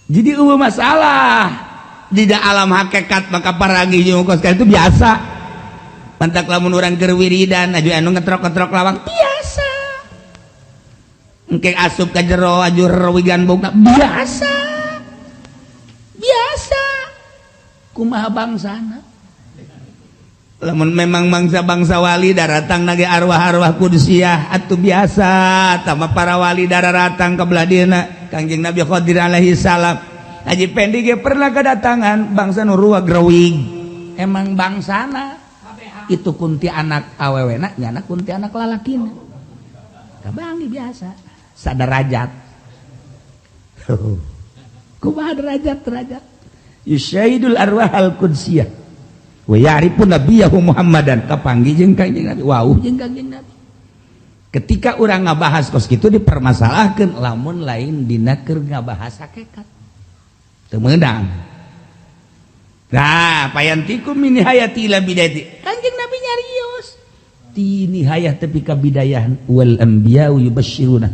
Jadi eueuh masalah di alam hakikat maka parangi jeung kos itu biasa. Mantak lamun urang keur wiridan aju anu ngetrok-ngetrok lawang biasa. Engke asup ka jero aju rewigan boga biasa. Biasa. Kumaha bangsana? Lamun memang bangsa-bangsa wali daratang nage arwah-arwah kudsiyah atuh biasa tama para wali daratang ka belah dieuna Kangjeng Nabi Khadir alaihi salam. Haji Pendi ge pernah kedatangan bangsa nu ruwag rewig. Emang bangsana itu kunti anak awewena nyana kunti anak lalakina. Kabangi biasa sadarajat. Kumaha derajat-derajat? Yusyahidul arwahal qudsiyah wa ya'rifu nabiyahu Muhammadan kapanggih jeung Kangjeng Nabi wauh jeung Kangjeng Nabi. Ketika urang ngabahas kos kitu dipermasalahkeun lamun lain dina keur ngabahas hakikat teu meunang. Nah, payantikum min hayati ila bidayati. Kangjeng Nabi nyarios ti nihayah tepi ka bidayah wal anbiya'u yubashshiruna.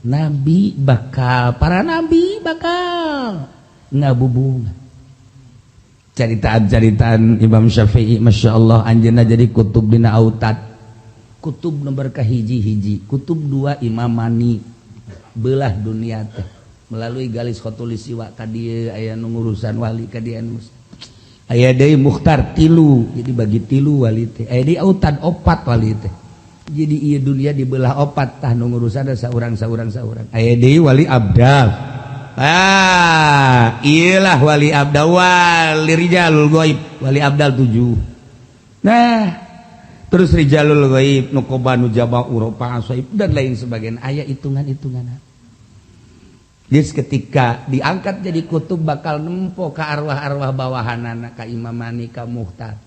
Nabi bakal para nabi bakal ngabubunga. Caritaan-caritaan Imam Syafi'i Masya Allah anjeunna jadi kutub dina autad. Kutub nomor kahiji-hiji, kutub dua imamani belah dunia teh melalui galis khotulisiwa ka dieu aya nu ngurusan wali ka dieu anu aya deui mukhtar tilu, jadi bagi tilu wali teh. Aya deui autad opat wali teh. Jadi ieu dunia dibelah opat tah nu ngurusan saurang-saurang saurang. Aya deui wali abdal. Ah, iyalah wali abdal, wali rijalul ghaib, wali abdal 7. Nah, terus rijalul ghaib, nukoba nujaba uropa asaib dan lain sebagainya. Aya hitungan-hitungan. Jadi ketika diangkat jadi kutub bakal nempo ka arwah-arwah bawahanana, ka imamani, ka muhtar,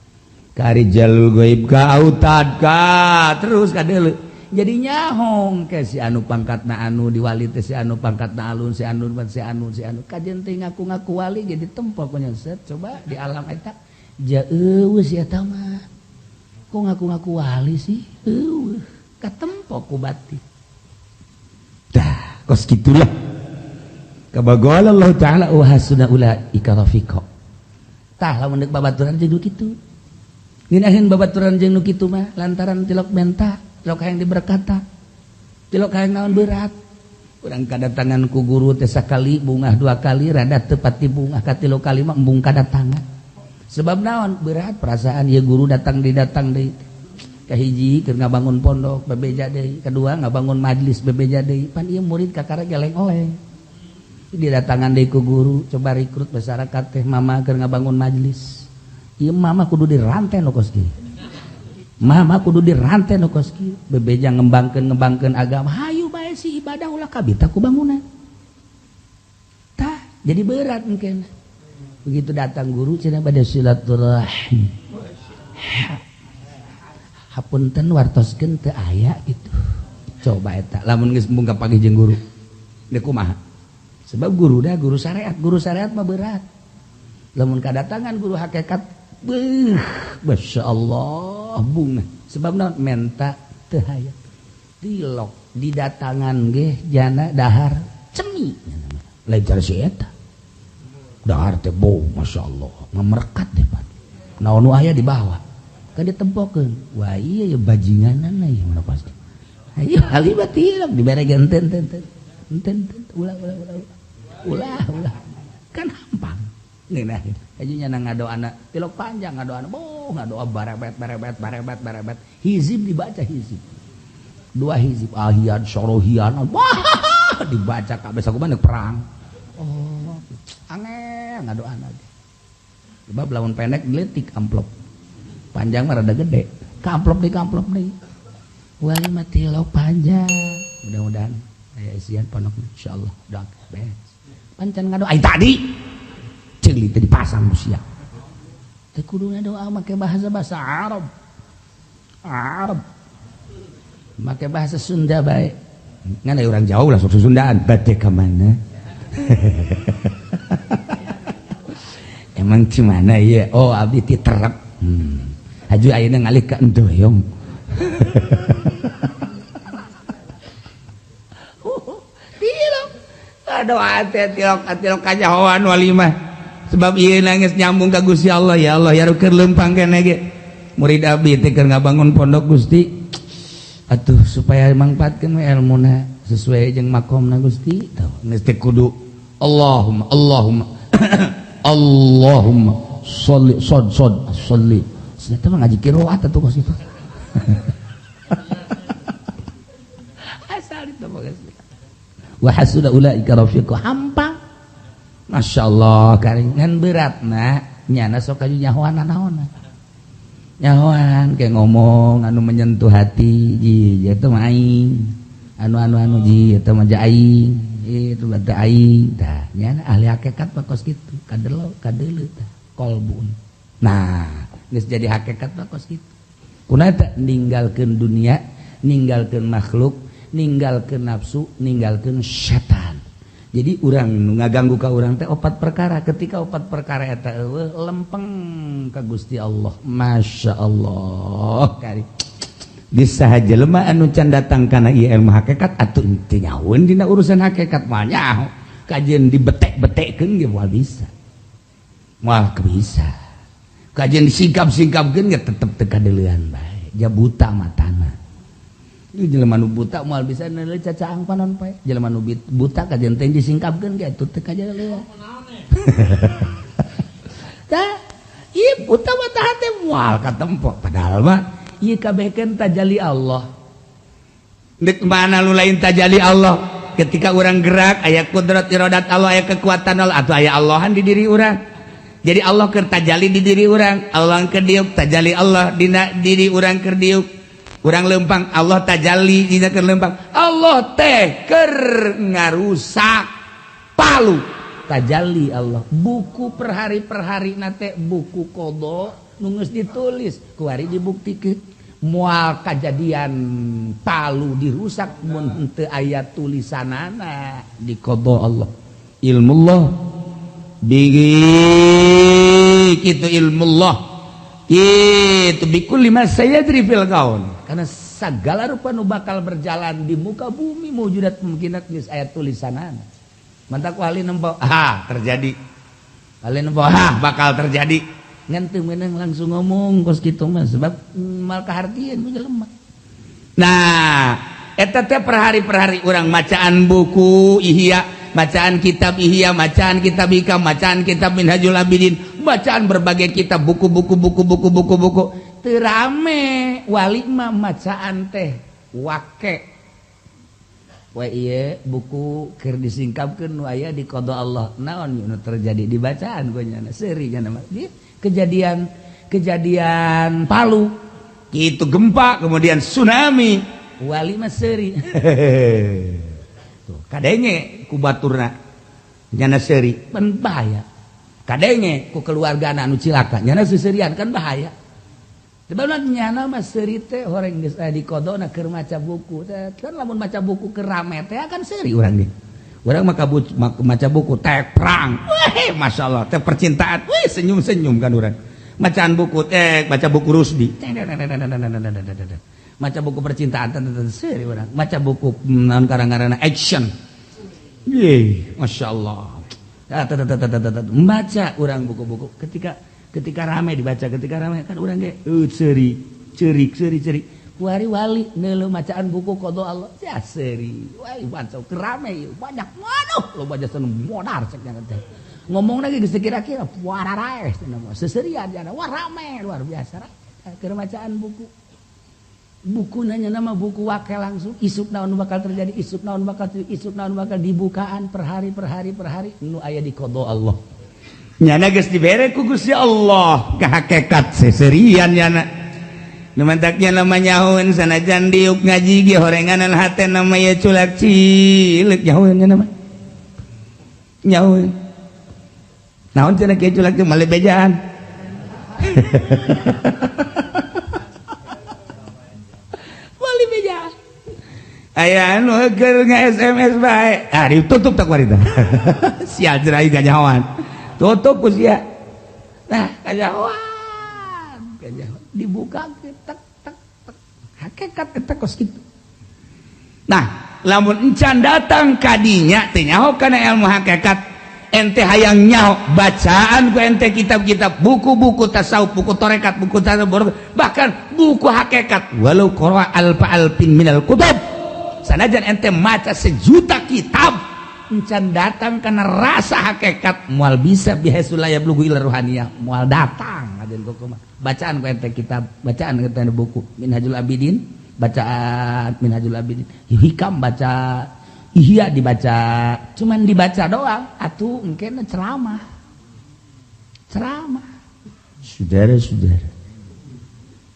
ka rijalul ghaib, ka autad, ka terus ka deuleu. Jadi nyahong ke si anu pangkatna anu diwali teh si anu pangkatna alun si anu si anu si anu kajen teh ngaku-ngaku wali jadi tempo ku nyeset coba di alam eta ja eueuh si eta mah kok ngaku-ngaku wali sih eueuh katempo ku batin. Dah kos kitulah kabagol Allah taala wa hasuna ulaika rafiqa. Tah lamun deuk babaturan jeung nu kitu ngeunaheun babaturan jeung nu kitu mah lantaran tilok menta tilok hayang diberkata tilok hayang naon berat. Urang kadatangan ku guru teh sakali bungah dua kali rada teu pati bungah katilu kali mah embung kadatangan. Sebab naon berat perasaan ieu guru datang didatang deui. Kahiji keur ngabangun pondok bebeja deui, kedua ngabangun majelis bebeja deui. Pan ieu murid kakara geleng-oleng. Didatangan deui ku guru coba rekrut masyarakat teh mama keur ngabangun majelis. Ieu mama kudu dirantai nu kos kieu. Mama kudu dirantai nu kos kieu. Bebeja ngembangkeun agama. Hayu bae si ibadah ulah kabita ku bangunan. Tah, jadi berat mungkin. Begitu datang guru cenah bade silaturahim. Hapunten wartoskeun teu aya gitu. Coba eta lamun geus embung kapanggih jeung guru. Deuk kumaha? Sebab guru dah guru syariat mah berat. Lamun kadatangan guru hakikat beuh, masyaallah bunga. Sebab naon menta teu hayang. Tilok didatangan ge jana dahar cemi lain cara si eta. Dahar teh bau masyaallah, ngamerekat deh pan. Naon nu aya di bawah. Kan ditempokeun. Wah iya ya bajinganana ieu mah pasti. Ayo hali batilok dibere genten ten ten. Enten ten ulah ulah ulah. Ulah ulah kan hampang ngeunah aja nya ngadoana tilok panjang ngadoana boh ngadoa barebet barebet barebet barebet hizib dibaca hizib dua hizib ahian sorohian wah dibaca kabeh sakumaha perang oh angel ngadoana ge sebab lamun pendek leutik amplop panjang mah rada gede ka amplop deui wali mah tilok panjang mudah-mudahan aya isian pondok insyaallah doa beres pancan ngadoa ai tadi ceuli teh dipasang ku sia teu kudu ngadoa make bahasa-bahasa Arab Arab make bahasa Sunda bae ngan aya urang jauh lah sok Sundaan bade ka mana emang di mana ieu oh abdi ti terep haju ayeuna ngalih ka Endoyong tilok aduh teh tilok tilok kajahoan walimah sebab ieu nangis nyambung ka Gusti Allah ya Allah ya keur leumpang keneh ge murid abdi teh keur ngabangun pondok Gusti atuh supaya mangpaatkeun we elmuna sesuai jeung makomna Gusti tah geus teh kudu Allahumma Allahumma Allahumma sholli sod sod sholli eta mah ngaji qiraat atuh kos kitu asal itu mah geus wa hasuna ulaika rafiqa hampang Masya Allah karingan berat nah nyana sok kaju nyahoan naon nyahoan kayak ngomong anu menyentuh hati ji eta mah aing anu anu anu ji eta mah aing itu bata aing tah nyana ahli hakikat mah kos kitu kadelo kadeuleu tah kolbun nah geus jadi hakikat mah kos kitu kunaon teh ninggalkeun dunia ninggalkeun makhluk ninggalkeun nafsu ninggalkeun setan. Jadi urang nu ngaganggu ka urang teh opat perkara. Ketika opat perkara eta eueuh lempeng ka Gusti Allah. Masya Allah. Kari. Bisa jelema anu can datang kana ieu ilmu hakikat atuh teu nyahoeun dina urusan hakikat mah nyaho. Kajeun dibetek-betekkeun ge moal bisa. Moal bisa. Kajeun disingkap-singkapkeun ge tetep teu kadeuleuan bae. Ja buta matana. Jelema nu buta moal bisa neuleuh cacaang panon poe. Jelema nu buta kajeun teh disingkapkeun ge atuh teu kajeun. Tah, ieu buta mata hate moal katempo. Padahal mah ieu kabehkeun tajali Allah. Deuk mana nu lain tajali Allah? Ketika urang gerak aya kudrat iradat Allah, aya kekuatan Allah atuh aya Allahan di diri urang. Jadi Allah keur tajali di diri urang, Allah keur diuk tajali Allah dina diri urang keur diuk. Urang lempang Allah tajalli dina keur lempang Allah teh keur ngarusak palu tajalli Allah buku per hari nate buku qada nu geus ditulis kuari dibuktikeun moal kajadian palu dirusak mun henteu aya tulisanana di qada Allah ilmullah bi kitu ilmullah itu bikulli ma sayajri fil kaun karena segala rupa nu bakal berjalan di muka bumi mewujudat mungkinat geus aya tulisanana mantak ahli nempo ah terjadi ahli nempo ah bakal terjadi ngan teu meunang langsung ngomong kos kitu mah sebab mal kahartieun ku jelema. Nah eta teh per hari urang macaan buku Ihya, bacaan kitab Ihya, bacaan kitab Hikam, bacaan kitab Minhajul Abidin, bacaan berbagai kitab, buku-buku buku-buku buku-buku teu rame wali mah macaan teh wake we ieu buku keur disingkapkeun nu aya di qada Allah naon nu terjadi di bacaan ku nyana seuri nyana mah kejadian kejadian Palu kitu gempa kemudian tsunami wali mah seuri tuh kadenge ku baturna nyana seuri pan bahaya kadenge ku keluargana anu cilaka nyana seuseurian kan bahaya sebab nyana mah seuri teh horeng geus aya di qadona keur maca buku kan lamun maca buku keur rame teh akan seuri urang ge urang mah maca buku teh perang weh masyaallah teh percintaan weh senyum-senyum kan urang bacaan buku teh baca buku Rusdi maca buku percintaan seuri urang maca buku naon karang-karana action ye masyaallah membaca urang buku-buku ketika rame dibaca ketika rame kan urang ge seuri ceurik seuri ceurik Kuari wali neuleuh macaan buku qada Allah. Ya seri. Wah, baca kerame banyak. Waduh, loba jasa nu modar cek nya teh. Ngomong lagi geus kira-kira wararaes cenah mah. Seserian cenah. Wah, rame luar biasa. Keur macaan buku. Buku nanya nama buku wakil langsung isuk naon bakal terjadi, isuk naon bakal terjadi, isuk naon bakal dibukaan per hari per hari per hari nu aya di qada Allah. Nyana geus dibere ku Gusti Allah ka hakikat seserian nyana. Nu mantaknya nama nyahoeun sanajan diuk ngaji ge horenganan hate nama ye culak cilik nyahoeun nya nama. Nyahoeun. Naon cenah kieu culak teh male bejaan. Aya anu keur nge-SMS bae. Ah ditutup tak warita. Sia jerai kanyahoan. Tutup ku sia. Nah, kanyahoan. Kanyahoan dibuka tek tek tek. Hakikat eta kos kitu. Nah, lamun encan datang kadinya teh nyaho kana ilmu hakikat. Ente hayang nyaho bacaan ku ente kitab-kitab, buku-buku tasawuf, buku tarekat, buku tasawuf, bahkan buku hakikat walau qara alfa alfin minal kutub. Sanajan ente maca sejuta kitab encan datang karena rasa hakikat moal bisa bihasul la yablughu ila ruhaniyah moal datang ajen kumaha bacaan ku ente kitab, bacaan ku ente buku Minhajul Abidin, bacaan Minhajul Abidin, Hikam baca, Ihya dibaca, cuman dibaca doang atuh engkena ceramah. Ceramah. Saudara-saudara.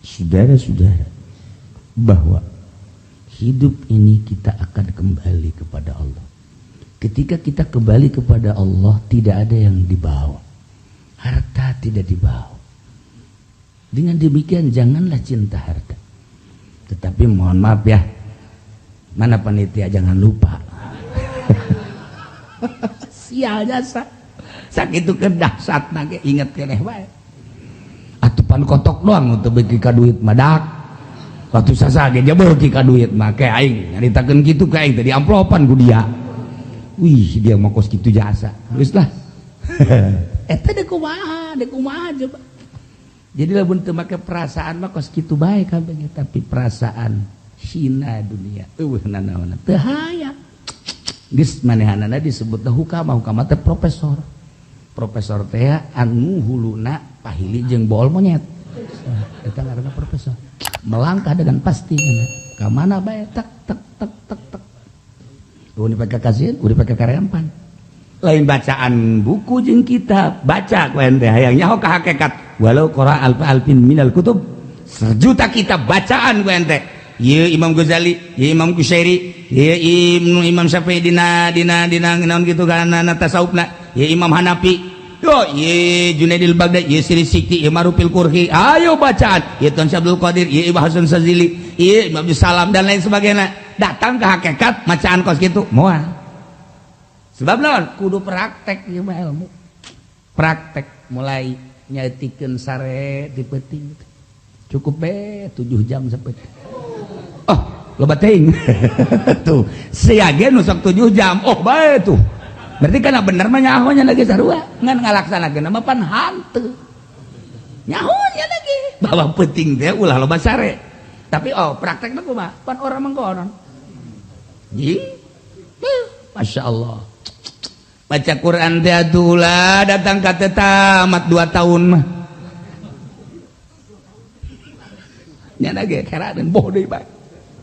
Saudara-saudara, bahwa hidup ini kita akan kembali kepada Allah. Ketika kita kembali kepada Allah, tidak ada yang dibawa. Harta tidak dibawa. Dengan demikian janganlah cinta harta. Tetapi mohon maaf ya, mana panitia jangan lupa. Sial jasa. Sakitu kedahsat nage inget keneh wae. Atupan kotok doang untuk beuki ka duit madak. Waktu sasa ge beuki ka duit mah ke aing nyaritakeun kitu ka aing teh diamplopan ku dia. Wih, dia mah kos kitu jasa. Geus lah. Eta deuk kumaha coba. Jadi lamun teu make perasaan mah kos kitu bae kabeh, tapi perasaan hina dunia eueuh nanaonna teu hayang. Geus manehanana disebutna hukama, hukama teh profesor. Profesor teh anu huluna pahili jeung bool monyet. Eta ngaranna profesor. Melangkah dengan pasti ka mana bae tek tek tek tek tek. Udah dipake kasieun, udah dipake karempan. Lain bacaan buku jeung kitab, baca ku ente hayang nyaho ka hakikat. Walau qara alfa alfin minal kutub, sejuta kitab bacaan ku ente. Ieu Imam Ghazali, ieu Imam Kusyairi, ieu Imam Syafi'i dina dina dina naon kitu kana tasawufna, ieu Imam Hanafi. Yo, ye Junaidil Baghdad, ye Siri Sikti, ye Marufil Kurhi, ayo bacaan, ye Tuan Syabdul Qadir, ye Ibnu Hasan Sazili, ye Imam Salam dan lain sebagainya. Datang ke hakikat macaan kos kitu, moal. Sebab naon? Kudu praktek ieu mah ilmu. Praktek mulai nyaetikeun sare di peuting. Cukup be 7 jam sapeut. Oh, loba teuing. Tuh, sia ge nu sok 7 jam. Oh, bae tuh. Berarti kana bener mah nyahonya lagi sarua ngan ngalaksanakeun mah pan hanteu. Nyahonya lagi bahwa penting teh ulah loba sare. Tapi oh praktekna kumaha? Pan urang mangkonon. Ji. Masya Allah. Baca Quran teh atuh ulah datang ka teh tamat 2 tahun mah. Nya ge keradeun boh deui bae.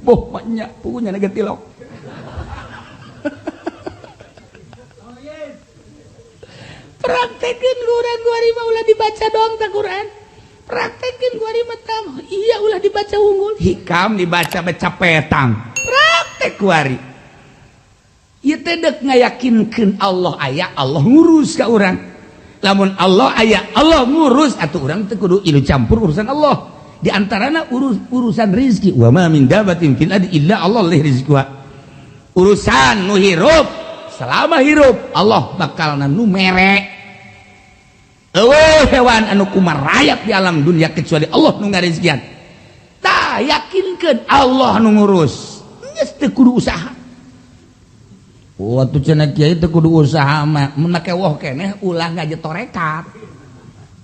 Boh mah nya puguh nya ge tilok. Praktekin Quran 2000 ulah dibaca doang tak Quran. Praktekin 2000 tam. Iya ulah dibaca unggul. Hikam dibaca baca petang. Praktek kuari. Ieu teh deuk ngayakinkeun Allah aya, Allah ngurus ka urang. Lamun Allah aya, Allah ngurus atuh urang teh kudu ilu campur urusan Allah. Di antarana urusan rizki. Wa ma min dabatin fil ardi illa Allah lih rizquha. Urusan nu hirup, selama hirup Allah bakal nu mere. Eueuh hewan anu kumarayap di alam dunia kecuali Allah nu ngarizkian. Tah yakinkeun Allah nu ngurus. Geus teu kudu usaha. Waktu cenah kiai teu kudu usaha mah, mun make woh keneh ulah ngaji tarekat.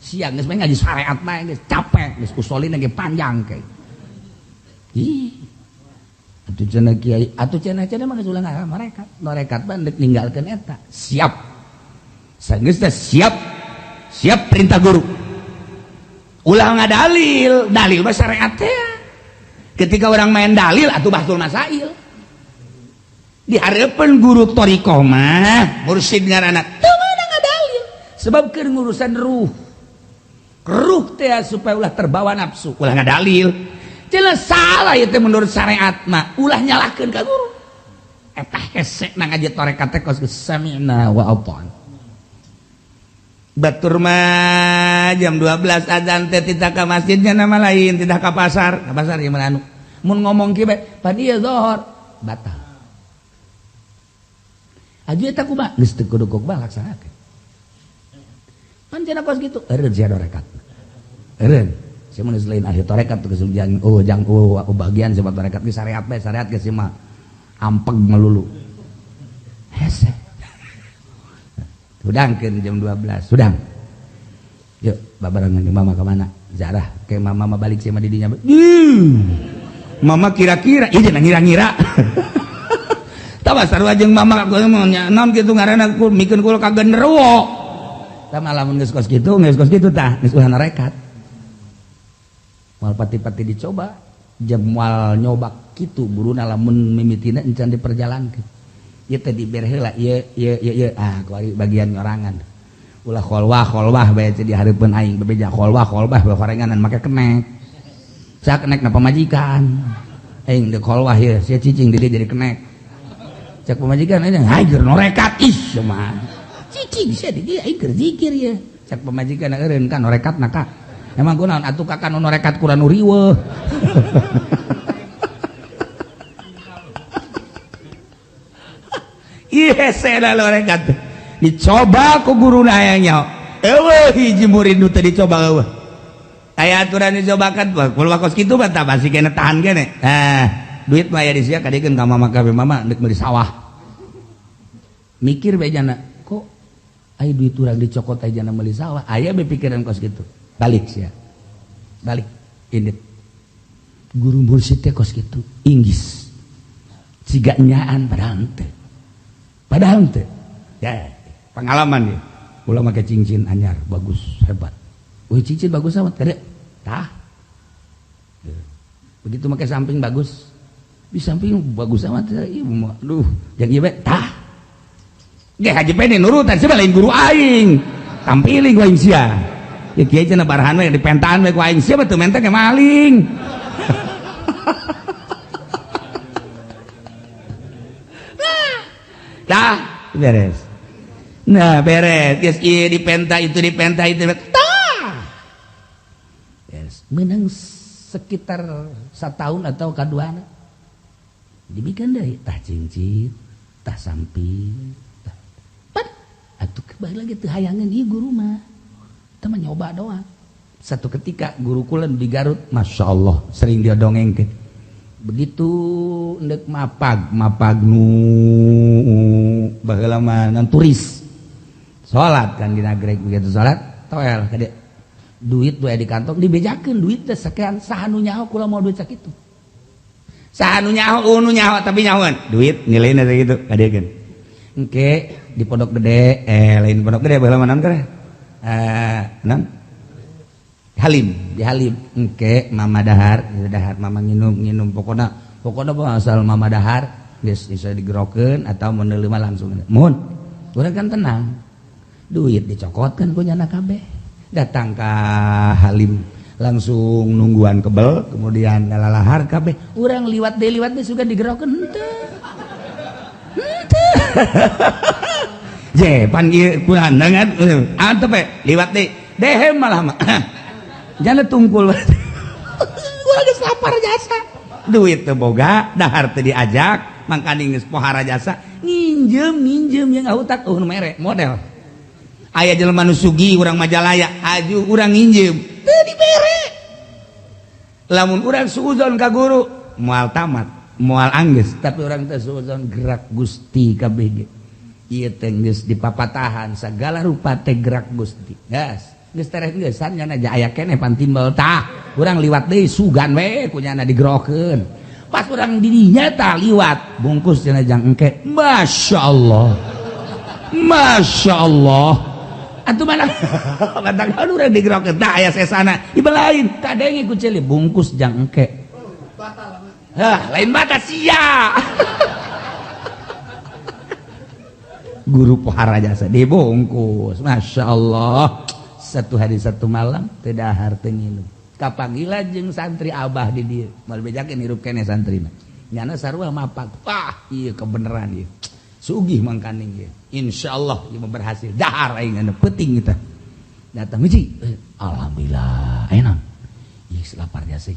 Siang geus mah ngaji syariat mah geus capek, geus usolina ge panjang ke. Ih. Atuh cenah kiai, atuh cenah-cenah mah geus ulah ngarekat. Norekat mah deuk ninggalkeun eta. Siap. Sageus teh siap. Siap perintah guru. Ulah ngadalil, dalil mah syariat teh. Ketika orang main dalil atuh bahsul masail. Dihareupeun guru thariqah mah mursyid ngaranna teu meunang ngadalil. Sebab keur ngurusan ruh. Ruh teh supaya ulah terbawa nafsu, ulah ngadalil. Jelas salah ieu teh menurut syariat mah, ulah nyalahkeun ka guru. Eta hese na ngaji tarekat teh kos sami'na wa ata'na. Batur mah jam 12 azan teh tidak ka masjidnya nama lain, tidak ka pasar ieu mah anu. Mun ngomong kieu bae, pan ieu zuhur, batal. Aju eta kumaha? Geus teu kudu kumaha laksanakeun. Pan cenah kos kitu, eureun sia tarekat. Eureun. Sia mun geus lain ahli tarekat geus jang oh jang oh bagian sia tarekat geus syariat bae, syariat geus mah ampeg melulu. Hese. Hudangkeun jam 12, hudang. Yuk, babarengan jeung mama ka mana? Zarah, ke mama mah balik sia mah di dinya. Mama kira-kira, ieu cenah ngira-ngira. Tah sarua jeung mama naon kitu ngaranna mikeun kula ka genderuwo. Tah lamun geus kos kitu, geus kos kitu tah, geus ulah narekat. Moal pati-pati dicoba, jeung moal nyoba kitu buruna lamun mimitina encan diperjalankeun. Ieu teh dibere heula ieu ieu ieu ieu ah kuari bagian nyorangan. Ulah kholwah kholwah bae teh di hareupeun aing bebeja kholwah kholwah bae horenganan make kenek. Sak kenek na pamajikan. Aing deuk kholwah ieu sia cicing di dieu jadi kenek. Cek pamajikan aing hayu norekat ih mah. Cicing sia di dieu aing keur zikir ieu. Cek pamajikan eureun kan norekatna ka. Emang kunaon atuh ka kan norekat kurang nu riweuh. Ih hese da norekat. Dicoba ku guruna aya nyaho. Eueuh hiji murid nu teu dicoba eueuh. Aya aturan dicobakan kulo kos kitu mah tah masih kena tahan kene. Nah, duit mah aya di sia kadiekeun ka mama kabeh mama deuk meuli sawah. Mikir bae jana, kok aya duit urang dicokot aya jana meuli sawah, aya bae pikiran kos kitu. Balik sia. Balik indit. Guru mursyid teh kos kitu, inggis. Siga nyaan padahal teh. Padahal teh. Ya, pengalaman dia. Kula make cincin anyar, bagus, hebat. Wih, cincin bagus amat, kada. Tah. Begitu make samping bagus. Di samping bagus amat, ieu mah. Aduh, jeung ieu bae tah. Ge haji pene nurutan sia lain guru aing. Tampiling ku aing sia. Ya kiai cenah barahan we dipentaan we ku aing sia mah teu menteng ge maling. Tah, beres. Nah, beres. Geus ieu dipenta itu dipenta itu. Tah. Beres. Meunang sekitar setahun atau kaduana. Dibikeun deui tah cincin, tah samping, tah. Pat, atuh kembali lagi teu hayangeun ieu guru mah. Teu mah nyoba doang. Satu ketika guru kula di Garut, Masya Allah, sering dia dongengkeun. Begitu ndek mapag, mapag nu baheula mah ngan turis. Salat kan di nagreg begitu salat, toel kade. Duit we di kantong dibejakeun duit teh sekian saha nu nyaho kula mau duit sakitu. Saha nu nyaho nu nyaho tapi nyahoan duit nilainya sakitu kadekeun. Engke di Pondok Gede, lain Pondok Gede baheula mah naon teh? Naon? Halim, di Halim. Engke mama dahar, dahar mama nginum pokona pokona asal mama dahar geus bisa digerokeun atau menerima langsung. Mun urang kan tenang. Duit dicokotkeun ku nyana kabeh. Datang ka Halim langsung nungguan kebel, kemudian lalahar kabeh. Urang liwat deui sugan digerokeun henteu. Henteu. Je pan ieu kurang dengan antep we liwat deui. Dehem malah mah. Jangan tungkul. Urang geus lapar jasa. Duit teu boga, dahar teu diajak, mangkaning geus pohara jasa, nginjem yang ngahutang eueuh nu mere model. Aya jelema nu sugih urang Majalaya, aju urang nginjem, teu dibere. Lamun urang suuzon ka guru, moal tamat, moal anggeus, tapi urang teh suuzon gerak Gusti kabeh ge. Ieu teh geus dipapatahan sagala rupa teh gerak Gusti. Gas. Geus tereh geusan nya aja aya keneh pan timbel tah. Urang liwat deui sugan we kunyana digerokeun. Pas urang didinya tah liwat bungkus cenah jang engke. Masya Allah. Masya Allah. Atuh mana batang urang digerokeun tah aya sesana. Ieu lain kadenge ku ceuli bungkus jang engke. Hah, lain batas sia. Guru pohara jasa dibungkus. Masya Allah. Satu hari satu malam teu dahar teu nginum. Kapanggilan jeung santri abah di dieu. Moal bejakeun hirup keneh santrina. Nyana sarua mapak. Wah, ieu kebenaran ieu. Sugih mangkaning ieu. Insyaallah ieu berhasil. Dahar aing anu peuting kita. Datang hiji. Alhamdulillah. Aya naon? Ieu lapar jasa.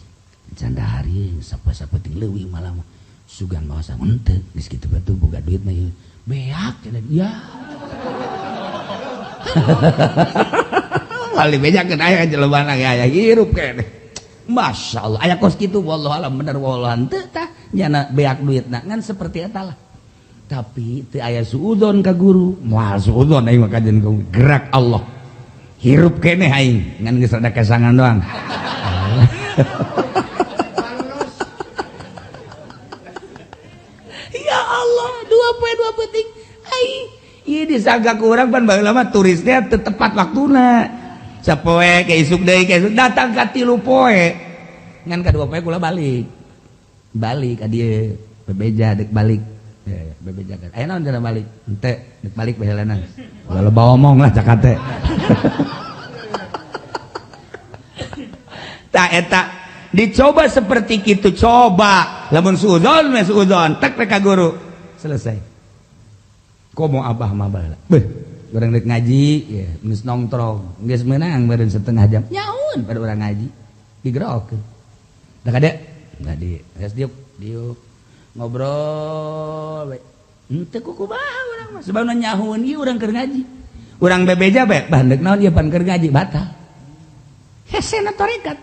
Can dahar ieu sapoe-sapoe leuwih malam. Sugan mawa henteu geus kitu batu boga duit mah ieu. Beak cenah ya. Kali bejakeun aya jelema ge aya hirup keneh. Masyaallah aya kos kitu wallahu alam bener wallahu henteu tah nyana beak duitna ngan seperti eta lah. Tapi teu aya suudzon ka guru. Moal suudzon aing mah kajen gerak Allah. Hirup keneh aing ngan geus rada kesangan doang. Ya Allah, 2.2 penting. Ai, ieu disangka ku urang pan baheula mah turisnya teu tepat waktuna. Sapoe ke isuk deui ke isuk datang ka 3 poe. Ngan ka 2 poe kula balik. Balik ka dieu, bebeja deuk balik. Bebeja kan. Aya naon cenah balik? Henteu, deuk balik baheulana. Ulah loba omong lah cakate. Tah eta dicoba seperti kitu coba. Lamun suudzon mah suudzon, tek ka guru. Selesai. Komo abah mah baheula. Beuh, urang deuk ngaji, ya, geus nongtrong, geus meunang meureun setengah jam. Nyaun pada urang ngaji. Digerokeun. Da kade? Da di geus diuk, diuk. Ngobrol we. Henteu kukumaha urang mah. Sebabna nyahueun ieu urang keur ngaji. Urang bebeja bae, bah deuk naon ieu pan keur ngaji batal. Hesena tarekat.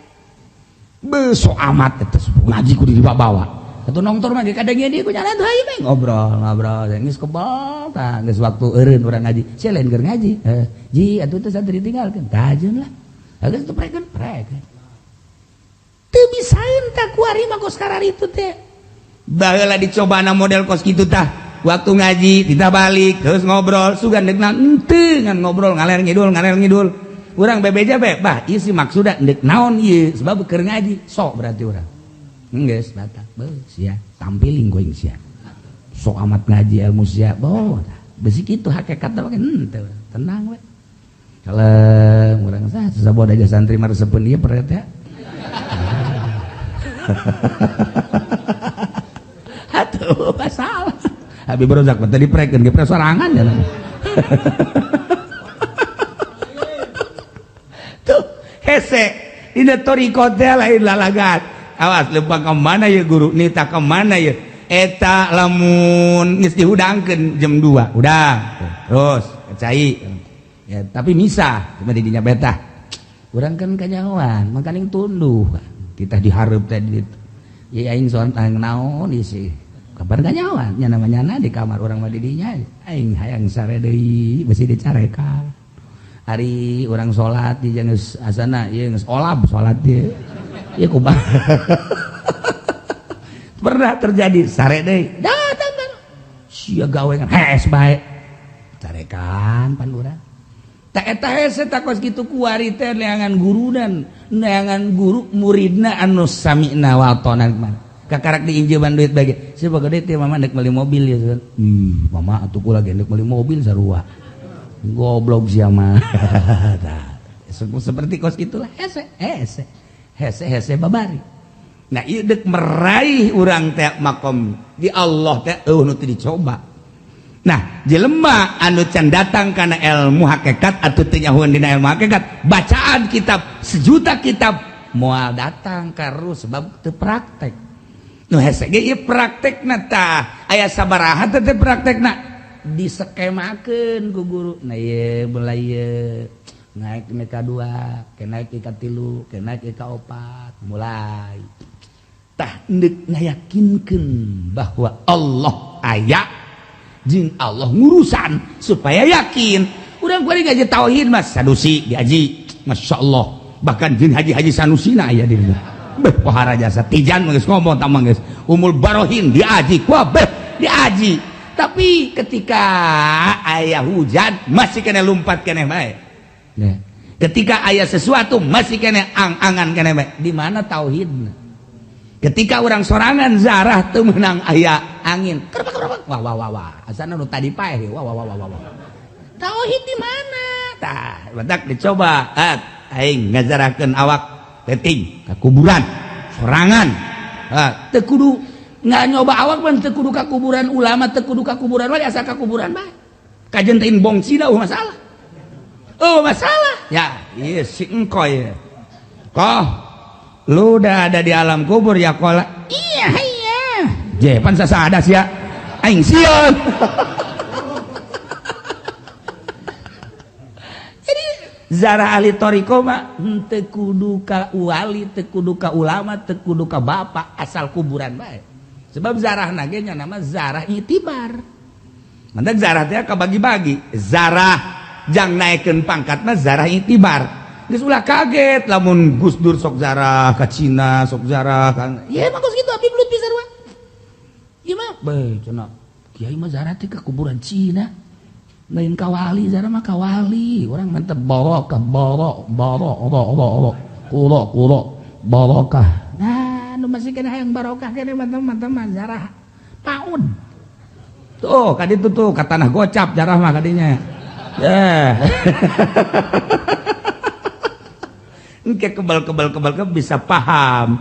Beuh sok amat eta ngaji kudu dibawa. Atuh nongtor mah kadang ieu ku nyala tuh hayu ngobrol ngobrol geus kebal tah geus waktu eureun urang ngaji. Sia lain keur ngaji. Ji atuh teh santri tinggalkeun. Tajeun lah. Geus teu prekeun, prekeun. Teu bisaeun tah kuari mah kos kararitu teh. Baheula dicobana model kos kitu tah. Waktu ngaji ditah balik terus ngobrol sugan deuk naon henteu ngan ngobrol ngaler ngidul ngaler ngidul. Urang bebeja bae bah ieu si maksudna deuk naon ieu sebab keur ngaji sok berarti urang. Geus batal. Beuh sia tampiling ku aing sia. Sok amat ngaji ilmu sia. Boh besi kitu hakikat teh henteu tenang we. Kalem urang sah saboda aja santri mah resepeun ieu peret ya. Atuh masalah. Habib Rozak mah tadi prekeun ge pre sorangan ya. Tuh hese dina thariqat teh lain lalagan. Awas lempang ke mana ya guru nita ke mana ya eta lamun geus dihudangkeun jam 2 udah terus kecai ya, tapi misah cuma di dinya betah urang kan kanyahoan makaning tunduh kita dihareup teh di ditu ya aing sontang naon ieu sih kabar kanyahoan nya namanya di kamar urang mah di dinya aing hayang sare deui besi dicarekan ari urang salat di geus asana ieu geus olab salat ieu. Ya kumaha. Pernah terjadi sare deui. Datang kan. Sia gawe kan hees bae. Carekan pan urang. Tah eta hese tah kos kitu kuari teh neangan guru dan neangan guru muridna anu sami'na wa ata'na mah. Kakarak diinjeman duit bage. Sia boga duit teh mama deuk meuli mobil ya. Ih, mama atuh kula ge deuk meuli mobil sarua. Goblok sia mah. Tah, seperti kos kitulah hese hese. Hese hese babari. Nah ieu deuk meraih urang teh makom di Allah teh eueuh nu teu dicoba. Nah jelema anu can datang kana ilmu hakikat atuh teu nyahueun dina ilmu hakikat, bacaan kitab sejuta kitab moal datang karu sebab teu praktek. Nu hese ge ieu praktekna tah aya sabaraha teh teu praktekna diskemakeun ku guru. Nah ieu mulai ieu naik ke 2, ke naik ke 3, ke naik ke 4, mulai. Tah ndek ngayakinkeun bahwa Allah aya jeung Allah ngurusan supaya yakin. Urang kuari ngaji tauhid mas sadusi diaji, masyaallah. Bahkan jin haji-haji Sanusina aya di dieu. Beh pohara jasa Tijan geus ngomong tah geus. Umul Barohin diaji, kabeh diaji. Tapi ketika aya hujan masih kena lumpat keneh bae. Ya. Ketika aya sesuatu masih kena ang-angan keneh bae. Di mana tauhidna? Ketika orang sorangan zarah teu meunang aya angin. Kerbak kerbak. Wah wah wah wah. Asana nu tadi paeh. Wah wah wah wah wah. Tauhid di mana? Tah, batak dicoba. Aing ngazarahkeun awak leting ka kuburan sorangan. Ah, teu kudu nggak nyoba awak mah teu kudu ka kuburan ulama, teu kudu ka kuburan wali, asal ka kuburan bae. Kajen teh bong cina eueuh masalah. Oh, masalah. Ya, iya si engkoy. Koh, lu udah ada di alam kubur ya kola. Iya, iya. Je, pan sasada sia. Aing sieun. Jadi zarah ahli thariqah mah henteu kudu ka wali, teu kudu ka ulama, teu kudu ka bapak, asal kuburan bae. Sebab zarah ge nya nama zarah itibar. Mantak zarah teh kabagi-bagi. Zarah jang naikeun pangkat mah zarah itibar. Geus ulah kaget lamun Gus Dur sok zarah ka Cina, sok zarah ka. Ya emang geus kitu abdi belut pisan mah. Ieu mah bae cenah. Kiai mah zarah teh ka kuburan Cina. Lain ka wali, zarah mah ka wali. Urang mah teh barokah, barok, barok, barok, barok, kuro, kuro, barokah. Nah, nu masih kena hayang barokah kene mah teman-teman zarah paun. Tuh, ka ditu tuh ka tanah gocap zarah mah kadinya. Ya. Engke kebal-kebal-kebal bisa paham.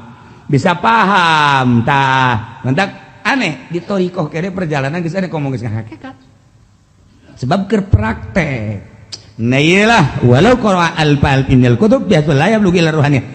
Bisa paham tah. Mantak aneh di thariqah kene perjalanan geus aneh ngomong geus hakikat. Sebab keur praktek. Nah iyalah walau qara al-fal innal kutub biasa la yablughu ila ruhaniyah.